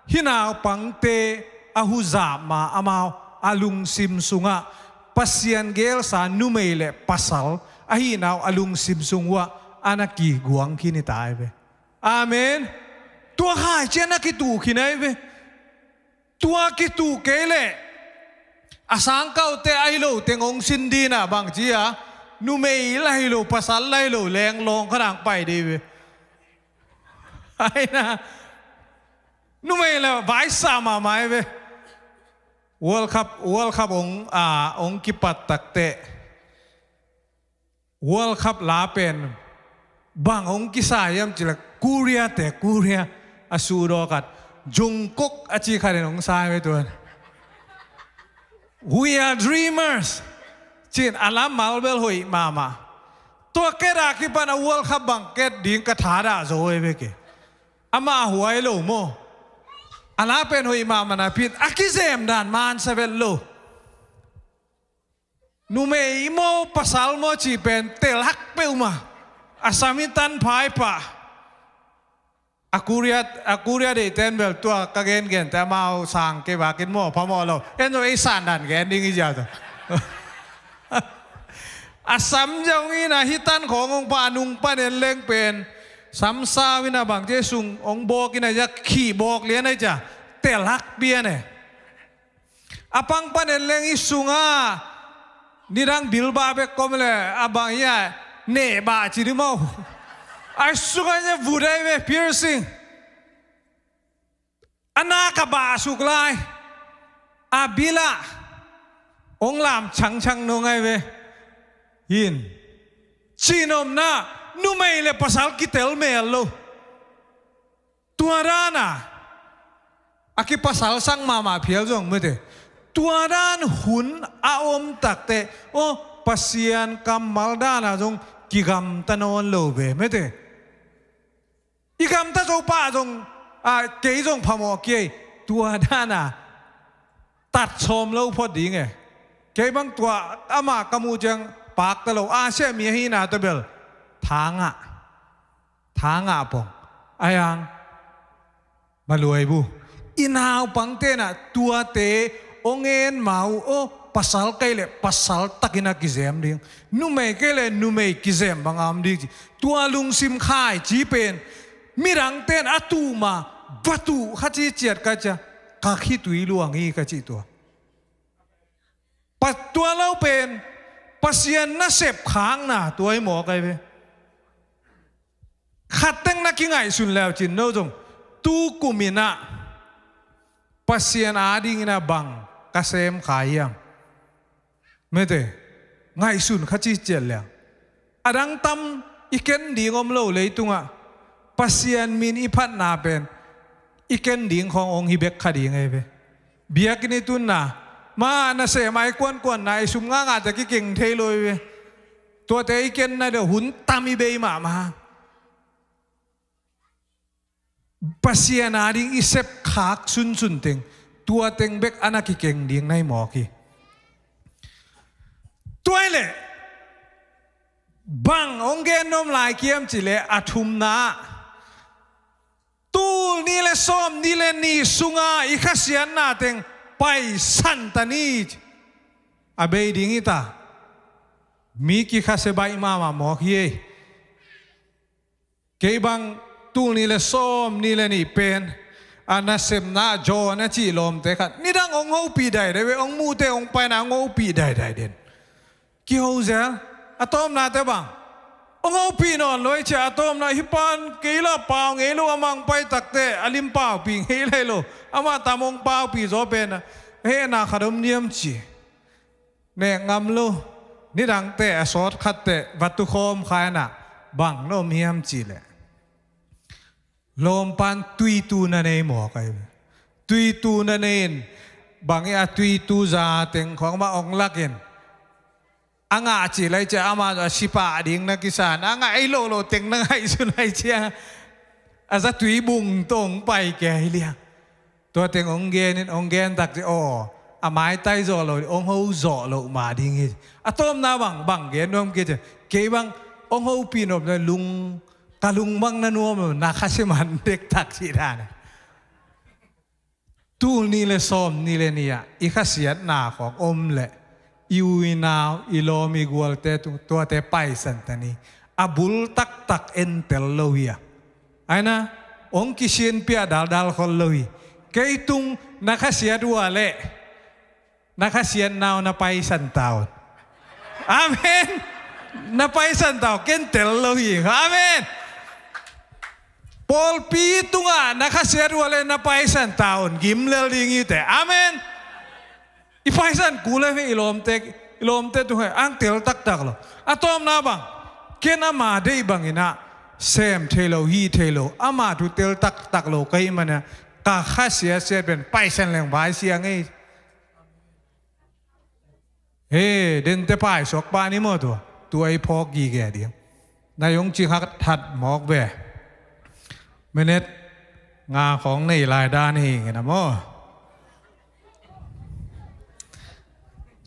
hih naupangte a huzap ma amau a lungsim sungah Pasian gelsa numei le pasal ahihna uh a lungsim sung uh ah a na kiguang khin hi ta ai ve. Amen. Tua hai cian a kitu khin ai ve. Tua kitu kei le a sangkaute ahi lo teng hong sin dina bang ci a Numei lai lo, pasal lai lo, leng lawng khat ah pai ding ve. Ai na. Numei le vaisa mahmah ve. World Cup, World Cup hong, a, hong kipat takteh, World Cup la pen bang hong kisa hiam cih leh, Korea te, Korea a sudawk khat, Jungkook a ci khat in hong sa ve tuan. "We are dreamers," ci-in a la mal bel hoih mahmah. Tua ket a kipan a World Cup bang ket ding ka thadah zo hi ve kei. Amah huai lo maw. A la pen hoih mahmah napi-in a kizem dan man sa vet lo. Numei maw, pasal maw cih pen tel hak peuhmah. A sam hi tan phai pah. A Korea, a Korea deihte in bel tua ka gengen te amau sang kei bek in maw, phamawh lo. En zong ei san dan gen ding hi ziau ta. A sam zong in a hi tan khawng hong pah, a nung pan en leng pen sam sau in a bang ci sung hong bawk in a, ya khih bawk lian a, cia tel hak pian e. A pang pan en leng i sungah nidang bilbah bek kawm le a bang hi a, nehbah ci ding maw. A sungah nya vut ai ve, piercing. A nak a bah suk lai a bilah hong lam changchang nong ai ve. Hin. Cihnopna, numei le pasal kitel mel lo. Tua dan a, a kipasal sang mahmah phial zong mete. Tua dan hun a om takteh, aw, Pasian kammal dan a zong kigamta nawn lo ve mete. I gamta zo pah zong, a, kei zong phamawh kei. Tua dan a tat sawm lo phot ding e. Kei bang tua amah ka muh ciang pakta lo. Asia mi ahihna tawh bel thangah, thangah pong. Ayang, maluai bu. I naupangte na tuate hong en ma uh, aw, pasal kei le pasal takin a kizem ding, numei kei le numei kizem bang a om ding ci. Tua lungsim khaici pen midangte in a tuh ma, va tuh kha ci ciat ka cia, ka khitui luang hi ka cih tua. Pa, tua lo pen Pasian nasep khakna tua hi mawk ai ve. Khat teng na kingaihsun leu cin no zong, tu kum in ah Pasian ading in ah bang ka sem kha hiam? Mete, ngaihsun kha ci ciat leng, a dang tam i ken ding om lo leitungah, Pasian min i phatna pen i ken ding khawng hong hi bek kha ding ahi ve. Biakinn i tunna, ma nasem a i kuankuanna, i sum ngahngah teh kikeng thei lo hi ve. Tuate i kenna deuh hun tam i bei mahmah. Pasian ading i sep khak sunsun teng, tua teng bek a na kikeng ding na hi mawk hi. Tua hi leh bang hong gen nuam lai hiam cih leh, a thumna ah, tul nih le sawm nih le nih sunga i khasiatna teng paisan ta ni. A bei ding hi ta. Mi kikhase baih mahmah mawk hi ei. Kei bang tul nih le sawm nih le nih pen a nasepna ah John a cih lawmte khat nidang hong hopih daidai ve, hong muhte hong paina hong hopih daidai den. Kiho zel. A tawpna teh bang, hong hopih nawn lo hi cia. A tawpna, hih pan kei lah pau ngei lo, amah hong pai takteh a lim paupih ngei lai lo. Amah tam hong paupih zaw pen a hehna khat om niam ci. Nek ngam lo. Nidangte a sawt khat teh va tukhawm kha in ah bang na om hiam cih leh, lawmpan tuitu na nei mawk ahi ve. Tuitu na nei in, bang hi a, tuitu za teng khawng mah hong lak in, a ngah cih lai cia amah a sipah ding na kisa in, a ngah ei lo lo teng na ngaihsun lai cia, a za tuibung tawh hong pai kei liang. Tua teng hong gen in, hong gen tak ci, aw, a maitai zawh lo, hong ho zawh loh mah ding hi. A tawpna bang, bang gen nuam kei ci, kei bang hong hopih nop na lung, ka lung bang na nuam lo, na khase man dektak cih dan. Tul nih le sawm nih le nih ah i khasiatna khawng om leh, i u i nau, i lawm i gualte tung tuate paisan ta ni. A bul taktak entel lo hi a, ai na, hong kisianpiah daldal khol lo hi. Kei tung na khasiat uh a leh, na khasiatna uh na paisan ta un. Amen. Na paisan ta uh, ken tel lo hi. Amen. Pawlpi tungah na khasiat uh a leh na paisan ta un, gim lel ding hi teh. Amen. I paisan kul hi ve, i lawmte, i lawmte tung hi, ang tel taktak lo. A tawpna bang, ken ama deih bangin ah sem thei lo, hi thei lo, ama thu tel taktak lo ka hih manin ah, ka khasiatsiat pen paisan leng vai siang ei. He, dente paisuak pah ni maw tua. Tua i phawk gige ding. Na hong ci khat hat mawk ve. Minute nga khawng nei lai dan hi ngei na maw.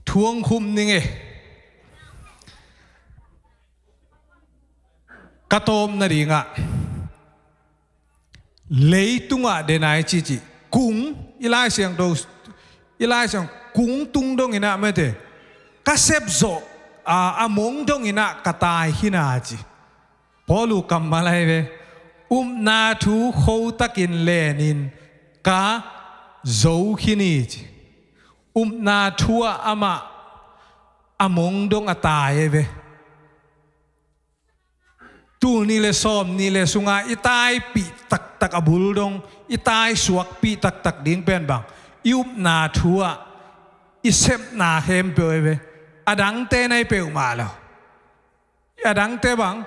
Thu hong khum ning e. Ka tawpna dingah, leitungah den a i cih cih, kung, i Lai Siangtho, i Lai Siang, kung tung dongin ah mete, ka sep zawh a, a mong dongin ah ka tai khin a ci. Paul' kammal ahi ve. Upna thu khotakin lenin ka zo khin hi ci. Upna thu ah amah a mong dong a tai ahi ve. Tul nih le sawm nih le sunga i taipih taktak, a bul dong i taisuakpih taktak ding pen bang, i upna thu ah i sepna khempeuh ahi ve. A dangte na hi peuhmah lo. A dangte bang,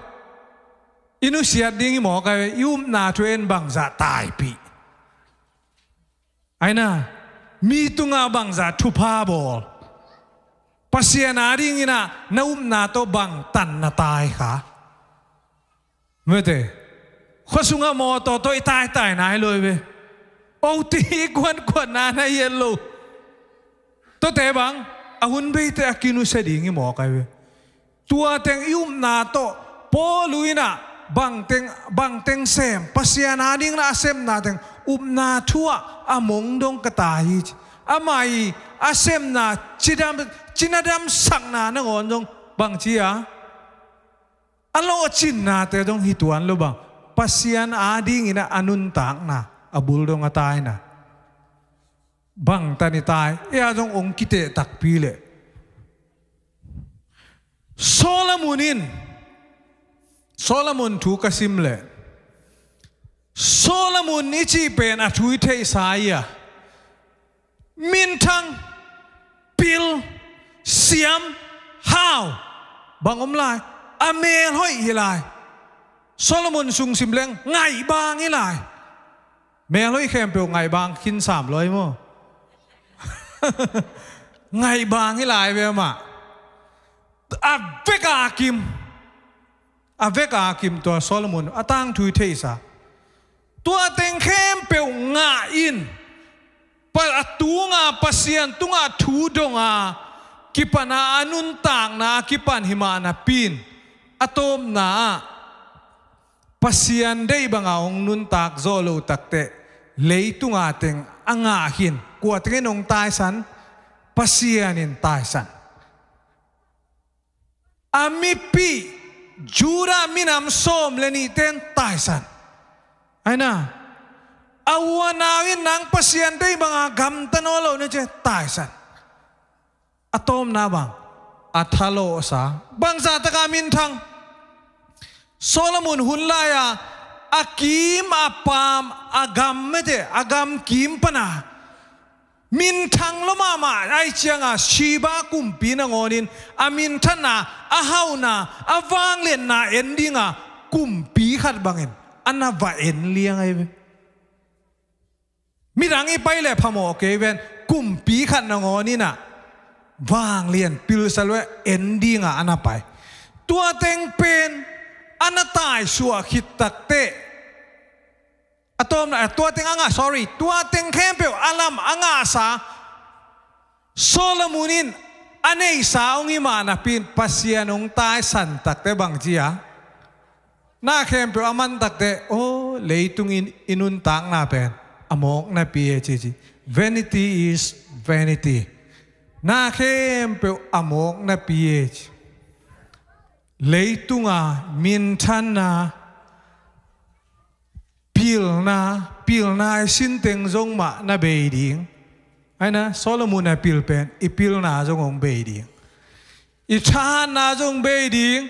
i nusiat ding hi mawk ahi ve, i upna thu en bangzah taipih. Aina, mi tungah bangzah thupha bawl. Pasian adingin ah na upna tawh bangtan na tai kha. Mete, khua sungah mawtaw tawh i taitai nai lo hi ve. Oti i kuankuanna na hiat lo. Tuate bang, a hun beite a kinusia ding hi mawk ahi ve. Tua teng i upna tawh, Paul in ah bangteng, bangteng sem, Pasian adingin a sepna teng, upna thu ah a mong dong ka tai hi ci. Amah i a sepna, cidam, cinadamsakna nangawn zong bangci a, a lawhcinnate zong hi tuan lo bang, Pasian adingin ah a nuntakna, a bul dong a taina. Bangtan i tai, ei a zong hong kiteh takpi leh. Solomon in, Solomon thu ka sim leh, Solomon i cih pen a thu i theihsa hi a, minthang, pil, siam, hau, bang om lai, a melhoih hi lai. Solomon sung sim leng ngaihbang hi lai. Melhoih khempeuh ngaihbang khin sam lo hi maw. Ngaihbang hi lai ve amah. A vek a kim, a vek a kim tua Solomon a tangthu i theihsa. Tua teng khempeuh ngah in, pa, a tunga Pasian tungah thu dong a, kipan a, a nuntakna a kipan hi mah napi in, a tawpna ah Pasian deih banga hong nuntak zawh loh takteh, leitunga teng a ngah khin. Kua tengin hong taisan? Pasian in taisan. A mipih Judah minam sawm le nihte in taisan. Aina, a u a nau in nang Pasian deih banga gamta nawn lo na ci a, taisan. A tawpna bang, a thalawhsa. Bangzah taka minthang? Solomon hun lai-a a kim, a paam, a gam mete, a gam kim pana minthang lua mahmah ahih cianga Sheba kumpi nangawnin a minthanna, a hauhna, a vangliatna en dinga kumpi khat bangin a na va en liang ahi ve. Midang i pai leh phamawh kei ven, kumpi khat nangawnin ah vanglian pilsa lua en dinga a na pai. Tua teng pen a na taisuah khit takteh, a tawpna, tua teng a ngah, sorry, tua teng khempeuh a lam a ngahsa Solomon in a neihsa hong hi mah napi in Pasian hong taisan takteh bangci a, na khempeuh a man takteh, aw, leitungin i nuntakna pen a mawk napi e ci ci. Vanity is vanity. Na khempeuh a mawk napi e ci. Leitunga minthanna, pilna, pilna i sinteng zong mah na bei ding. Aina, Solomon a pil pen i pilna zong hong bei ding. I thahatna zong bei ding,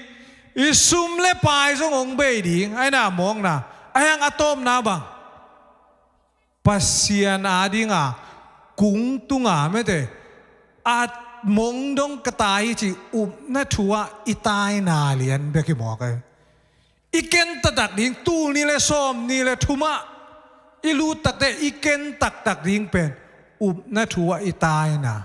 i sum le pai zong hong bei ding. Aina mawkna, a hiang a tawpna bang, Pasian adinga kung tunga mete a mong dong ka tai hi ci upna thu ah i taina lian bek i mawk ahi. I ken taktak ding, tul nih le sawm nih le thumah i lut takte i ken taktak ding pen upna thu ah i taina.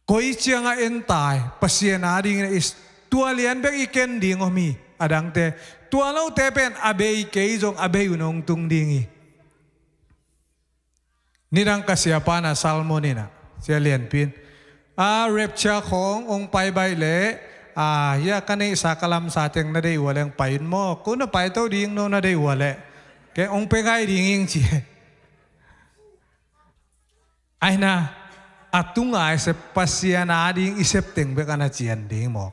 Koi ciangah en tai, Pasian adingin a is tua lian bek i ken ding om hi. A dangte, tua lote pen a bei kei zong a bei un hong tung ding hi. Nidang ka siapa na sermon inah, sia lianpin, a rapture khawng hong pai baih leh, a hia ka neihsa ka lamsa teng na deih ua leng pai in maw, ko na paito ding no na deih ua leh, ke hong pe ngai ding ing ci. Aina, a tunga i sep Pasian ading i sep teng bek a na cian ding mawk.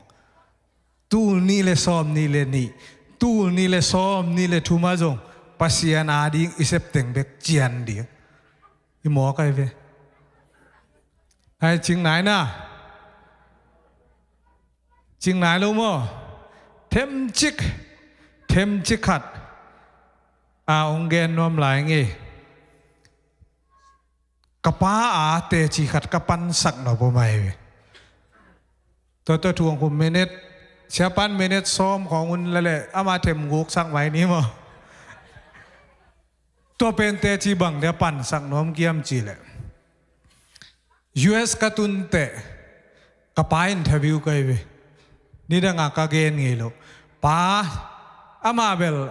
Tul nih le sawm nih le nih, tul nih le sawm nih le thumah zong Pasian ading i sep teng bek cian ding i mawk ahi ve. Ai, cing nai na. Cing nai lo maw? Themcik, themcik khat a hong gen nuam lai ngei. Ka pa a teci khat ka pansak nop om ahi ve. Tua tua thu hong khum minute, siapan minute sawm khawng un la leh ama them guk sak mai ni maw? Tua pen teci bang dia pansak nuam kiam ci leh, U S ka tun teh ka pa interview ka hi ve. Nidanga ka gen ngei lo. Pa, ama bel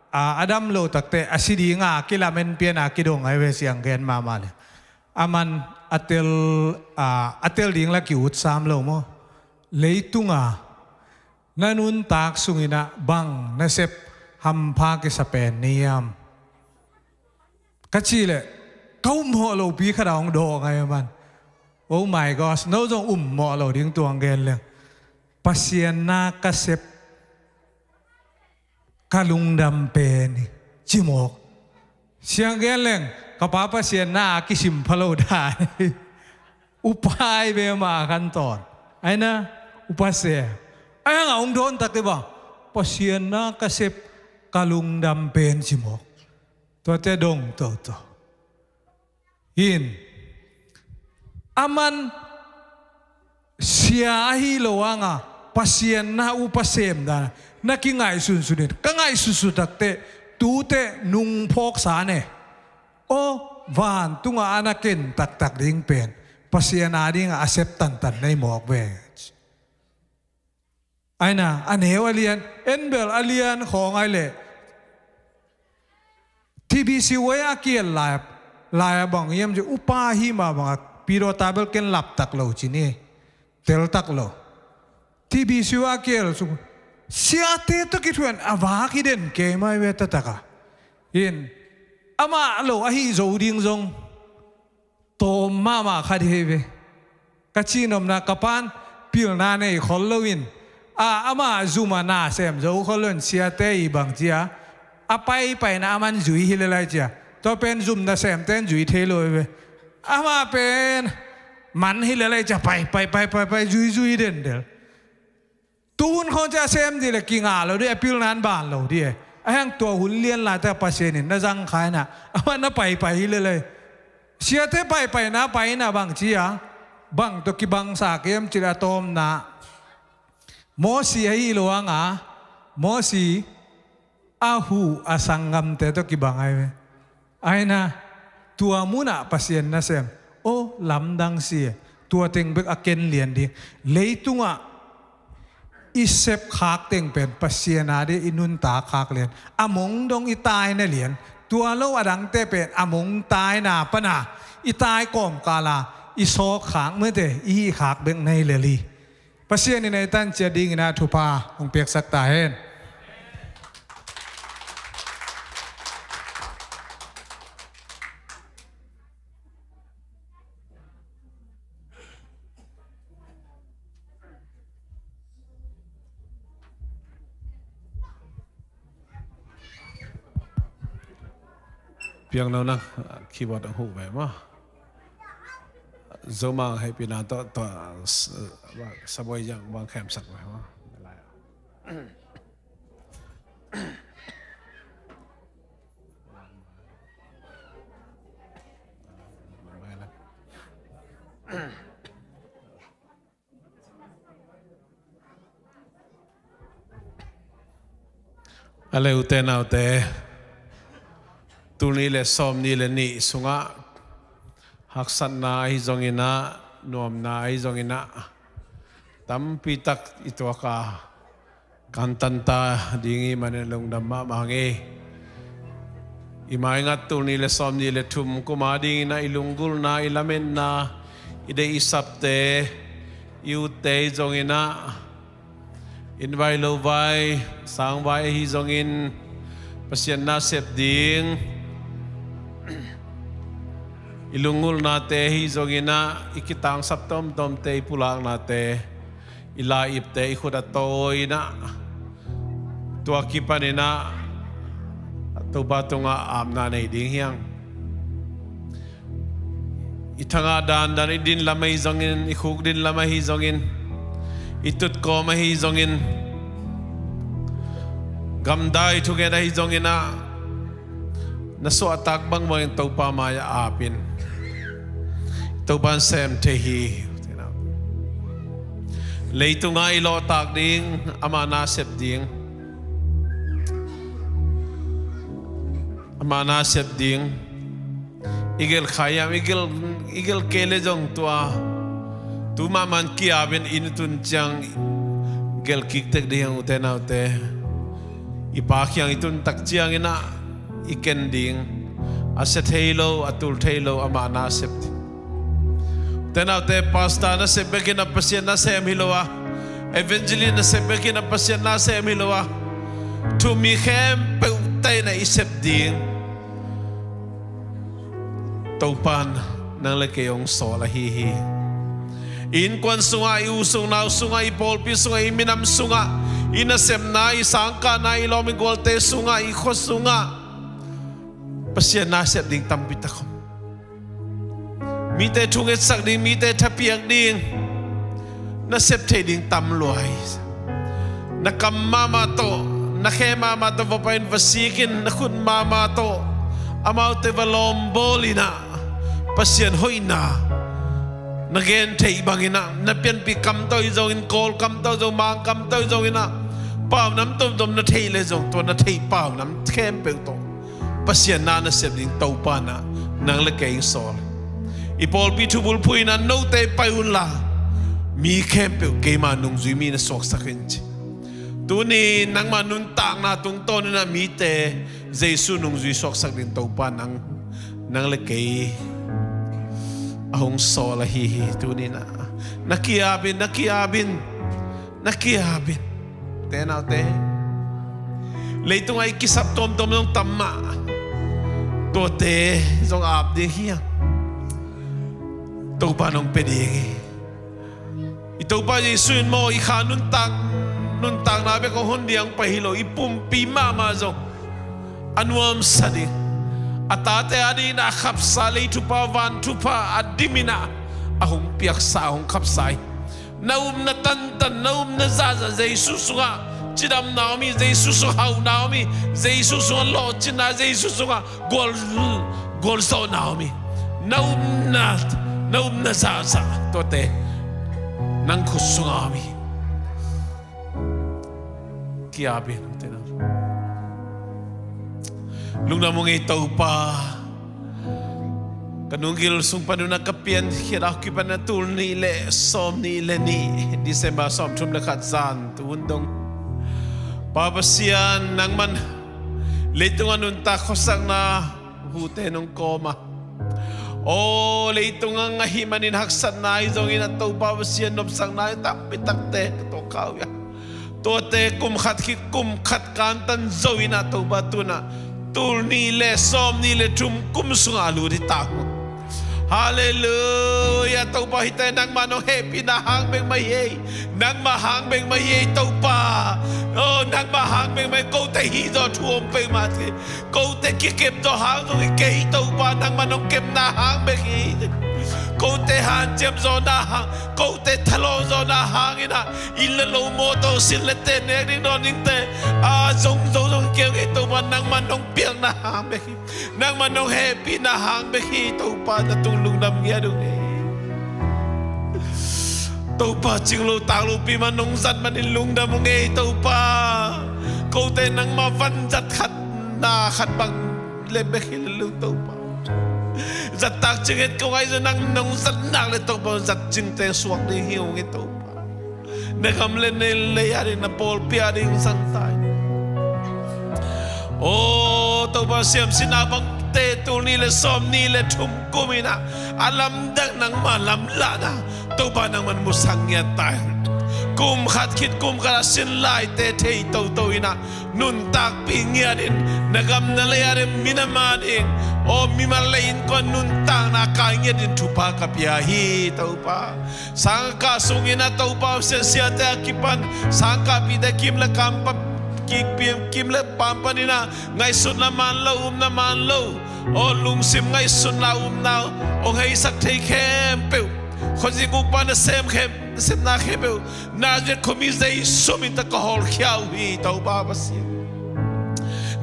a, a dam lo takte a si dinga kilamen piana kidong ahi ve, siang gen mahmah le. Aman a tel, a, a tel ding la ki-ut sam lo maw? Leitunga na nuntak sunginah bang nasep hampha kisa pen niam? Ka cih leh ka um mawh lopi khat a hong dawh ngai a man. Oh my gosh, no zong um mawh lo ding tuang gen leng. Pasian na ka sep ka lungdam pen hi, ci mawk. Siang gen leng, ka pa Pasian na a kisim pha lo dan hi. Upa hi ve mah a kan tawn. Aina, upa se. Ai hang a hong dawn takte bang, Pasian na ka sep ka lungdam pen ci mawk. Tuate dong toto. In, aman sia ahi lo hanga Pasian na upa sem dan na kingaihsunsun in, ka ngaihsunsun takte tute nungphawksa ne. Aw, vantunga a na ken taktak ding pen Pasian a dinga a sep tantan nei mawk ve. Aina, a neu a lian, en bel a lian khawng ai leh. T B C wei a kiel lai, lai a bang hiam ci upa hi mah banga, pidawta bel ken laptak lo ci ni. Teltak lo. T B C wei a kiel sung. Siate tawh kithuan a vak hi den kei mai ve tataka. In, amah lo ahi zo ding zong tawm mahmah khat hi ve. Ka cihnopna ka pan pilna nei khol loin, a, ama zuma na sem zo khol loin siate i bang cia, a paipaina aman zui hi lelai cia. Tua pen zum na semten zui thei lo hi ve. Ama pen man hi lelai cia, pai, pai, pai, pai, pai, zui, zui den del. Tuhun khawng cia sem dih le kinga lo dih, a pilna in ban lo dih e. A heng tua hun lian laite Pasian in na zang kha inah, amah na paipai hi lelei. Siate paipai na pai inah bang cia, bang tawh kibangsa kem cih le a tawmna. Mosi ahi lo hanga, Mosi a huh a sanggamte tawh kibang ai ve. Aina, tua munah Pasian nasem, aw, lamdang si e. Tua teng bek a ken lian ding. Leitungah i sepkhak teng pen Pasian a dih i nuntakkhak lian. A mong dong i taina lian. Tua lo a dangte pen a mong taina pana i tai kawmkala i sawkkhak mete i hihkhak bek nei lel hi. Pasian in ei tan ciat dingin a thupha hong piaksak ta hen. Piang lo na, keyboard a huh ve maw. Zomang hehpihna tawh, tawh, s-, Sabuai Zang bang khemsak lai maw. A le ute naute, tul nih le sawm nih le nih sungah haksatna ahi zonginah, nuamna ahi zonginah, tampitak i tuak a, kantan ta ding i hih manin lungdam mahmah ing. I maingat tul nih le sawm nih le thum kum a dinginah i lunggulhna, i lametna, i deih i sapte, i utte ahi zonginah, inn vai lo vai, sang vai ahi zongin, Pasian nasep ding, i lunggulhnate ahi zonginah, i kitangsap tawmtawmte, i pulaknate, i lai-ipte, i khut a tawi inah, tua kipaninah Topa tungah apna nei ding hi hang. I thangah dandan, i din lam ahi zongin, i khuk din lam ahi zongin, i tutkawm ahi zongin, gamdai thugen ahi zonginah, na suahtak bangbangin Topa mai-ah apin, Topa in sem thei hi. Leitungah i lawhtak ding, amah nasep ding, amah nasep ding. I gelh kha hiam, i gelh, i gelh kei le zong tua, tu mahmah in ki-apin, inn tun ciang gelh kik tek ding hi hang ute naute. I Pa kiang i tun tak cianginah i ken ding. A sia thei lo, a tul thei lo, amah nasep ding. Ute naute, pastor nasep bekin a Pasian nasem hi lo a, evangelist nasep bekin a Pasian nasem hi lo a, thu-um mi khempeuh tawh inah i sep ding Topa in nang le kei hong sawl ahi hi. I innkuan sungah, i u sung nau sungah, i pawlpi sungah, i minam sungah, i nasepna, i sangkahna, i lawm i gualte sungah, i khua sungah Pasian nasep ding tampitak om. Mite thungetsak ding, mite thapiak ding, nasep thei ding tam lua hi. Na kam mahmah tawh, na khe mahmah tawh va pai-in va sik in, na khut mahmah tawh amaute va lawmbawl inah, Pasian hoihna na gen theih banginah, na pianpih kam tawh hi zongin, Kawl kam tawh zong, Mang kam tawh hi zonginah, paunam tuamtuam na theih le zong, tua na theih paunam khempeuh tawh Pasian na nasep ding Topa in nang le kei hong sawl. I pawlpi thubulphuh in, note pai unla, mi khempeuh keima nungzui mi na suaksak in, ci. Tuni nangmah nuntakna tungtawn in mite Jesu nungzui suaksak ding Topa nang, nang le kei a hong sawl ahi hi. Tuni na, na ki-apin, na ki-apin, na ki-apin. Ute naute, leitungah i kisap tuamtuam zong tam mah, tuate zong ap ding hi hang. Topa in hong pia ding hi. I Topa Jesu in maw, i kha nuntak, nuntakna bek hong hon ding pai hi lo, i pumpi mahmah zong a nuamsa ding, a tate a dingin a khapsa, lei thupha, van thupha a dimin a hong piaksa, a hong khapsa hi. Na upna tantan, na upna zahzah Jesu sungah cidamna om hi, Jesu sungah hauhna om hi, Jesu sungah lawhcinna, Jesu sungah gual, gualzawhna om hi. Na upna, na upna zahzah tuate nang khut sungah om hi. Ki-apin, ute naute. Lungdam ung ei Topa. Ka nunggil sung panun a ka piankhiat a kipan a tul nih le sawm nih le nih, December sawmthum le khat zan, tu hun dong, Pa Pasian, nangman leitung a nuntak khuasakna hute nong kawm a, aw, leitung a ngah ahih manin haksatna ahi zongin a Topa Pasian nopsakna tampi takte ka tawh kha uh hi a, tuate kum khat khit kum khat kantan zo in a Topa tu-in a tul nih le sawm nih le thum kum sungah a lut hi ta uh. Halleluiah. Topa, hihte nangmah nong hehpihna hang bek mah hi ei. Nangmah hang bek mah hi ei Topa. Oh, nangmah hang bek mah hi. Kote hih zaw thu om peuhmah hi. Kote kikep zaw hang zong hi kei Topa, nangmah nong kepna hang bek hi. kote hanciam zawhna hang, kote thalawh zawhna hangin ah, inn le lo, mawtaw, sin le te, nek ding dawn dingte a zong zo zong kei ngei Topa, nangmah nong piakna hang bek hi. Nangmah nong hehpihna hang bek hi Topa, na tung lungdam ngiat uh hi. Topa, cinglo tanglopi mah nong zat manin lungdam uh ngei Topa. Kote nangmah van zat khat na khat bang lem bek hi lel uh Topa. Zat tak cing het ko ngai zong nang nong zat nak le Topa zat cingte suak ding hi ung hi Topa. Na gam le na lei a ding, na pawlpi a ding zang ta in. Aw Topa, siamsinna bangte tul nih le sawm nih le thum kum in ah a lamdang nangmah lamlahna Topa nangman musak ngiat ta in. Kum khat khit kum khat a sin laite thei toto in ah nuntakpih ngiat in, na gam na lei a ding, minam a ding, aw mimal le innkuan nuntakna kai ngiat in thupha ka pia hi Topa. Sangkah sungin ah Topa, siate a kipan, sangkahpihte kim le kam pa, ki, kim le pam panin ah ngaihsutna man lo, upna man lo, aw lungsim ngaihsutna, upna hong heisak thei khempeuh, khuazik ukpa nasem khem, nasepna khempeuh Nazareth khuami Jesu min tawh ka hawlkhia uh hi Topa Pasian.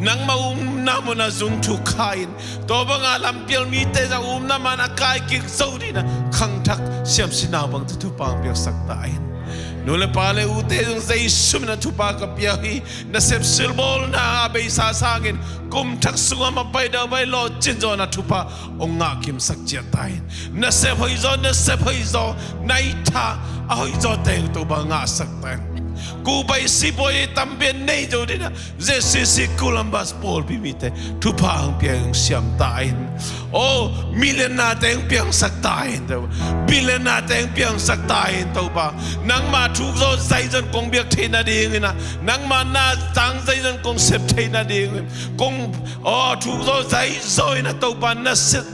Nangmah upna mun ah zung thuk kha in, tua banga lampial mite zong upna man a kai kik zo dingin ah khangthak siamsinna bangte thupha hong piaksak ta in. Nu le pa le ute zong Jesu min ah thupha ka pia uh hi. Nasep silbawlna a beisa sangin kum thak sungah mapai dau bai lawhcin zawhna thupha hong ngah kimsak ciat ta in. Nasep hoihzaw, nasep hoihzaw, na itha a hoihzaw teng Topa ngahsak ta in. Kubai sipawi tampi a nei zo dingin ah Z C C Columbus pawlpi mite thupha hong pia, hong siam ta in. Aw, millionaire-te hong piangsak ta in Topa. Billionaire-te hong piangsak ta in Topa. Nangmah thuk zaw zai zong kong biak theih nadingin ah, nangmah na tang zai zong kong sep theih nadingin, kong, aw, thuk zaw zai zaw in ah Topa, na siat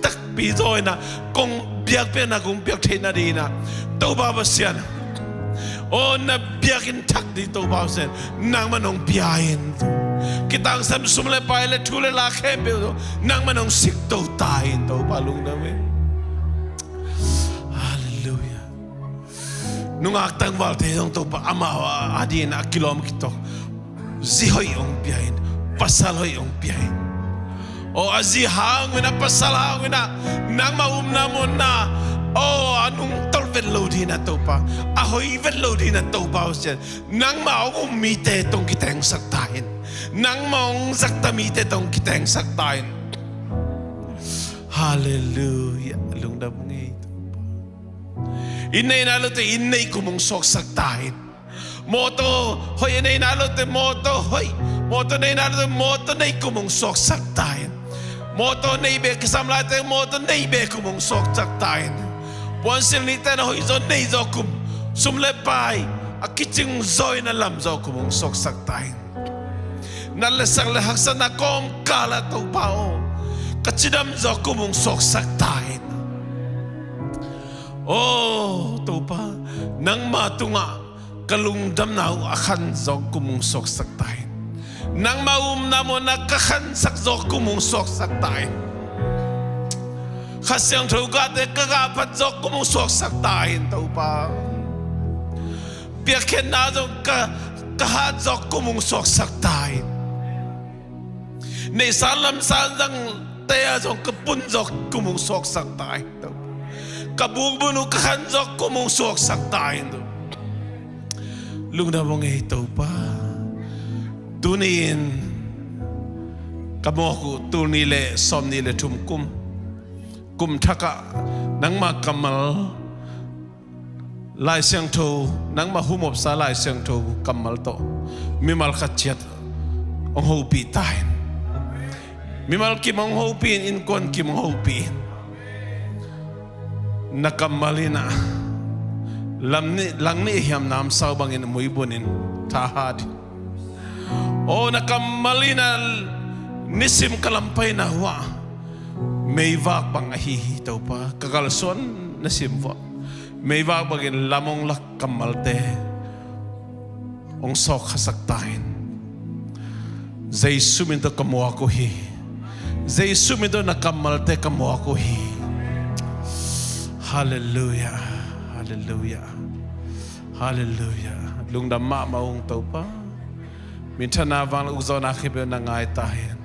takpi zaw in ah kong biakpiakna kong piak theih nadingin ah Topa Pasian, aw na biakinn thak ding Topa Pasian, nangmah nong pia in. Kitangsam sum le pai le thu le la khempeuh nangmah nong sikto ta in Topa, lungdam hi. Halleluiah. Nungak tangvalte zong Topa amau a dingin a kilawm kitok zi hoih hong pia in, pasal hoih hong pia in. Aw a zi hang un ah, pasal hang un ah, nangmah upna mun ah, aw a nungtolh vet lo dingin ah Topa, a hoih vet lo dingin ah Topa Pasian, nangmah hong um mite tawh hong kitengsak ta in. Nangmah hong zakta mite tawh hong kitengsak ta in. Halleluiah. Lungdam ngei Topa. Inn nei nai lote inn nei kum hong suaksak ta in. Mawtaw hoih a nei nai lote mawtaw hoih, mawtaw nei nai lote mawtaw nei kum hong suaksak ta in. Mawtaw nei bek kisam laite mawtaw nei bek kum hong suaksak ta in. Puansilh nihte na hoihzaw neizaw kum, sum le pai a kicing zaw in a lam zaw kum hong suaksak ta in. Nat le sak le haksatna kawmkal ah Topa aw, ka cidam zaw kum hong suaksak ta in. Aw Topa, nangmah tungah ka lungdamna uh a khan zaw kum hong suaksak ta in. Nangmah upna mun ah ka khansak zaw kum hong suaksak ta in. Kha Siangtho gahte ka gahphat zaw kum hong suaksak ta in Topa. Piakkhiatna zong ka, ka hat zaw kum hong suaksak ta in. Neihsa lamsa zangte ah zong ka pun zaw kum hong suaksak ta in. Ka bukbun uh ka khan zaw kum hong suaksak ta in. Lungdam hong ei Topa. Tuni-in ka mawk uh tul nih le sawm nih le thum kum, kum thakah nangmah kammal Lai Siangtho, nangmah humopsa Lai Siangtho kammal tawh mimal khat ciat hong hopih ta in. Mimal kim hong hopih in, innkuan kim hong hopih in. Na kammal in ah lam nih, lang nih hiam namsau bangin muibun in thahat in. Aw na kammal in ah nisim ka lampaina uh ah meivak bang ahi hi Topa, ka kalsuan na sim uh ah meivak bangin lam hong lak kammalte hong sawkkhasak ta in. Jesu min tawh ka muak uh hi. Jesu min tawh na kammalte ka muak uh hi. Halleluia. Halleluia. Halleluia. Lungdam mahmah ung Topa. Minthanna, vanglian, ukzawhna khempeuh na ngai ta hen.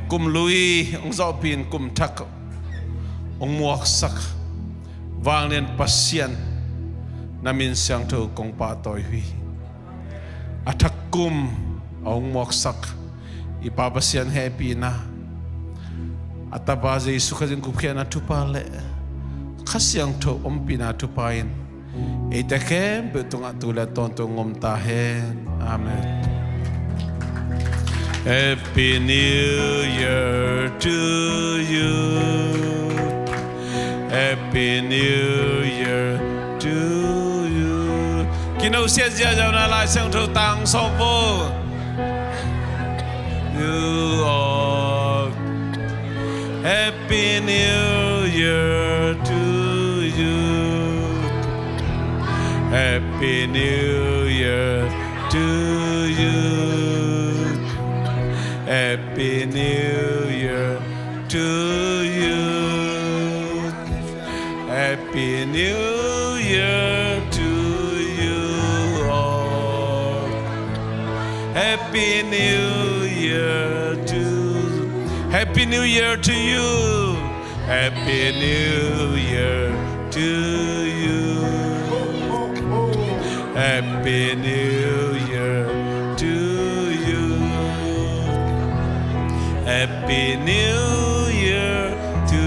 Kum lui hong zawhpih in kum thak hong muaksak vanglian Pasian, na min siangtho kong pahtawi uh hi. A thak kum a hong muaksak i Pa Pasian hehpihna, a Tapa Jesu Khazih gupkhiatna thupha le Kha Siangtho ompihna thupha in eite khempeuh tungah tu le tawntung om ta hen. Amen. Happy New Year to you. Happy New Year to you. Kino sia ziazau na Lai Siangtho tang sawk vo. You all. Happy New Year to you. Happy New Year to you. Happy New Year to you. Happy New Year to you all. Happy New Year to, Happy New Year to you. Happy New Year to you. Happy New Year to you. Happy New Year to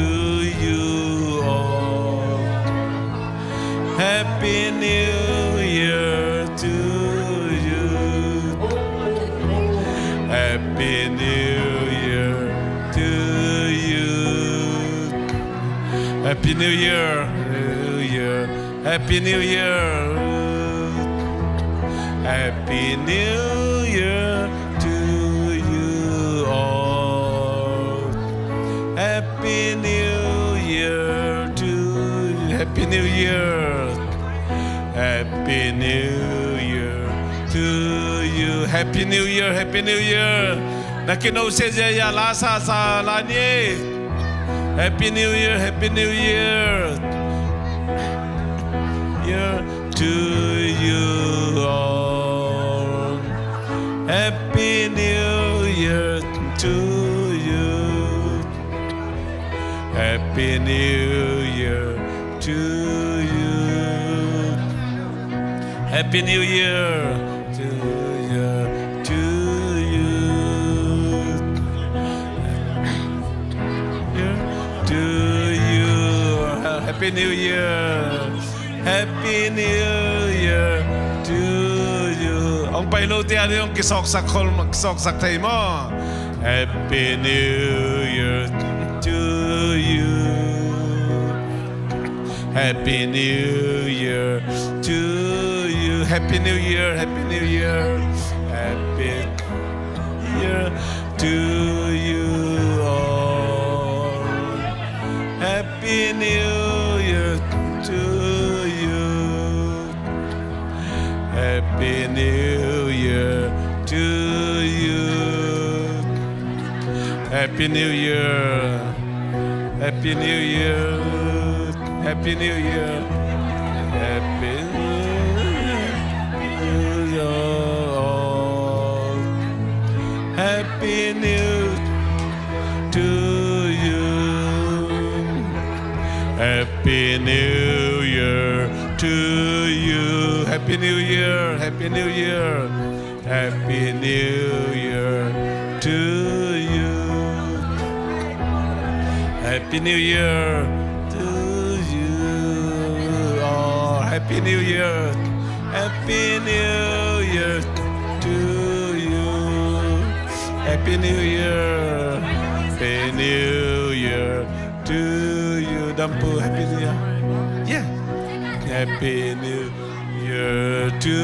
you all. Happy New Year to you. Happy New Year to you. Happy New Year. New Year. Happy New Year. Happy New Year to you all. Happy New Year to you. Happy New Year. Happy New Year to you. Happy New Year. Happy New Year. Na kino sia ziazau la sa sa la ni. Happy New Year, Happy New Year. Year to you all. Happy New Year to you. Happy New Year to you. Happy New Year to you, to you. To you. Happy New Year. Happy New Year to you. Hong pai lote a ding hong kisawksak khol, kisawksak thei maw? Happy New Year to you. Happy New Year to you. Happy New Year, Happy New Year. Happy Year to you all. Happy New Year to you. Happy New Year to you. Happy New Year. Happy New Year. Happy New Year. Happy New Year. Happy New to you. Happy New Year to you. Happy New Year. Happy New Year. Happy New Year to you. Happy New Year to you all. Happy New Year. Happy New Year to you. Happy New Year. Happy New Year to you. Dampu, Happy New Year. Yeah. Happy New Year to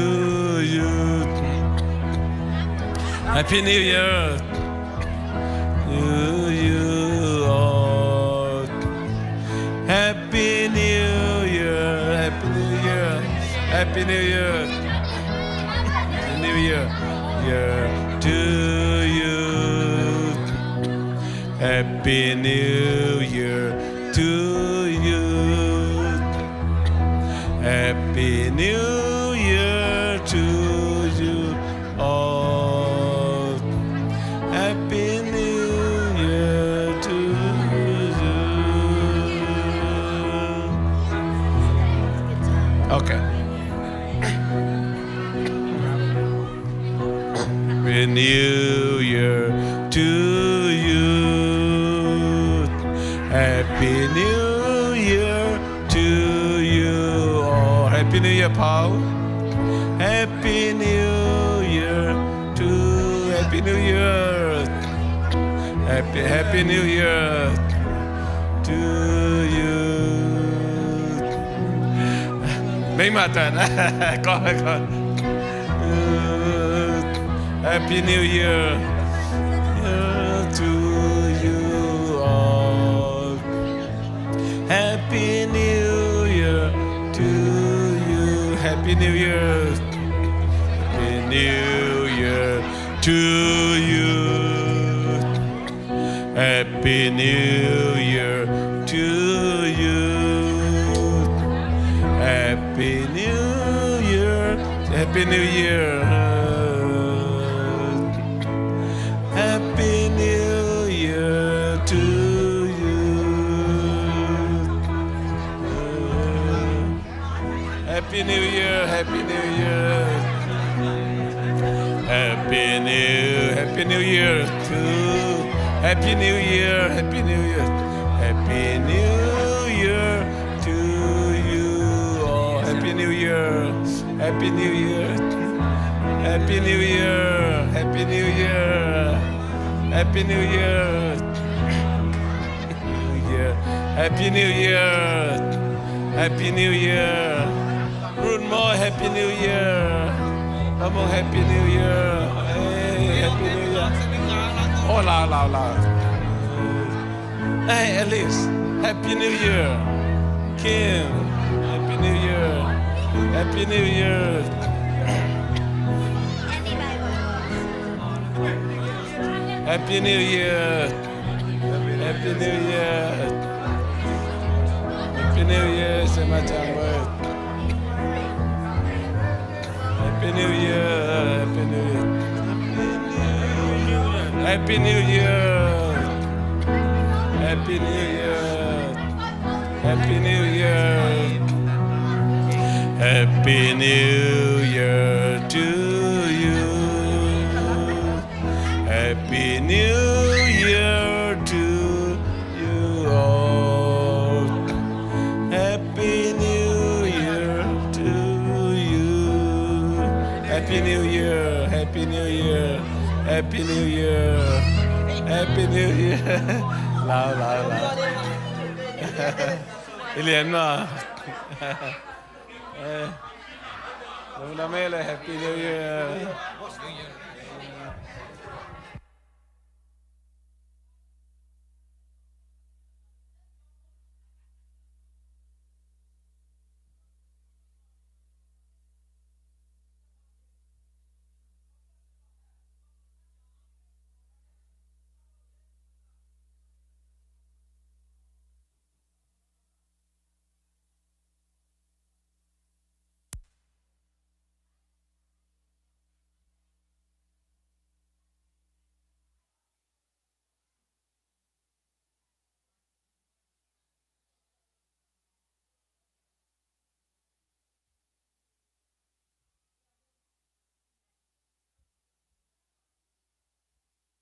you. Happy New Year to you all. Happy New Year. Happy New Year. Happy New Year. Happy New Year. Year to you. Happy New Year to you. New Year to you all. Happy New Year to you. Okay. Happy New Year to you. Happy New Year to you all. Happy New Year, Paul. Happy New Year to, Happy New Year. Happy, Happy New Year to you. Mei matan. Kong, kong. Happy New Year to you all. Happy New Year to you. Happy New Year. Happy New Year to you. Happy New Year to you. Happy New Year. Happy New Year. Happy New Year to you. Happy New Year, Happy New Year. Happy New, Happy New Year to, Happy New Year, Happy New Year. Happy New Year to you all. Happy New Year, Happy New Year. Happy New Year, Happy New Year. Happy New Year. New Year. Happy New Year. Happy New Year. Run Moy, Happy New Year. Lamong, Happy New Year. Hey, Happy New Year. Oh, la, la, la. Hey, Alice, Happy New Year. Kim, Happy New Year. Happy New Year. Happy New Year. Happy New Year. Happy New Year, Sema Chambers. Happy New Year. Happy New Year. Happy New Year. Happy New Year. Happy New Year. Happy New Year to you. Happy New Year to you all. Happy New Year to you. Happy New Year. Happy New Year. Happy New Year. Happy New Year. Lao, lao, lao. Ilian ma. Eh. Lungdam e le, Happy New Year.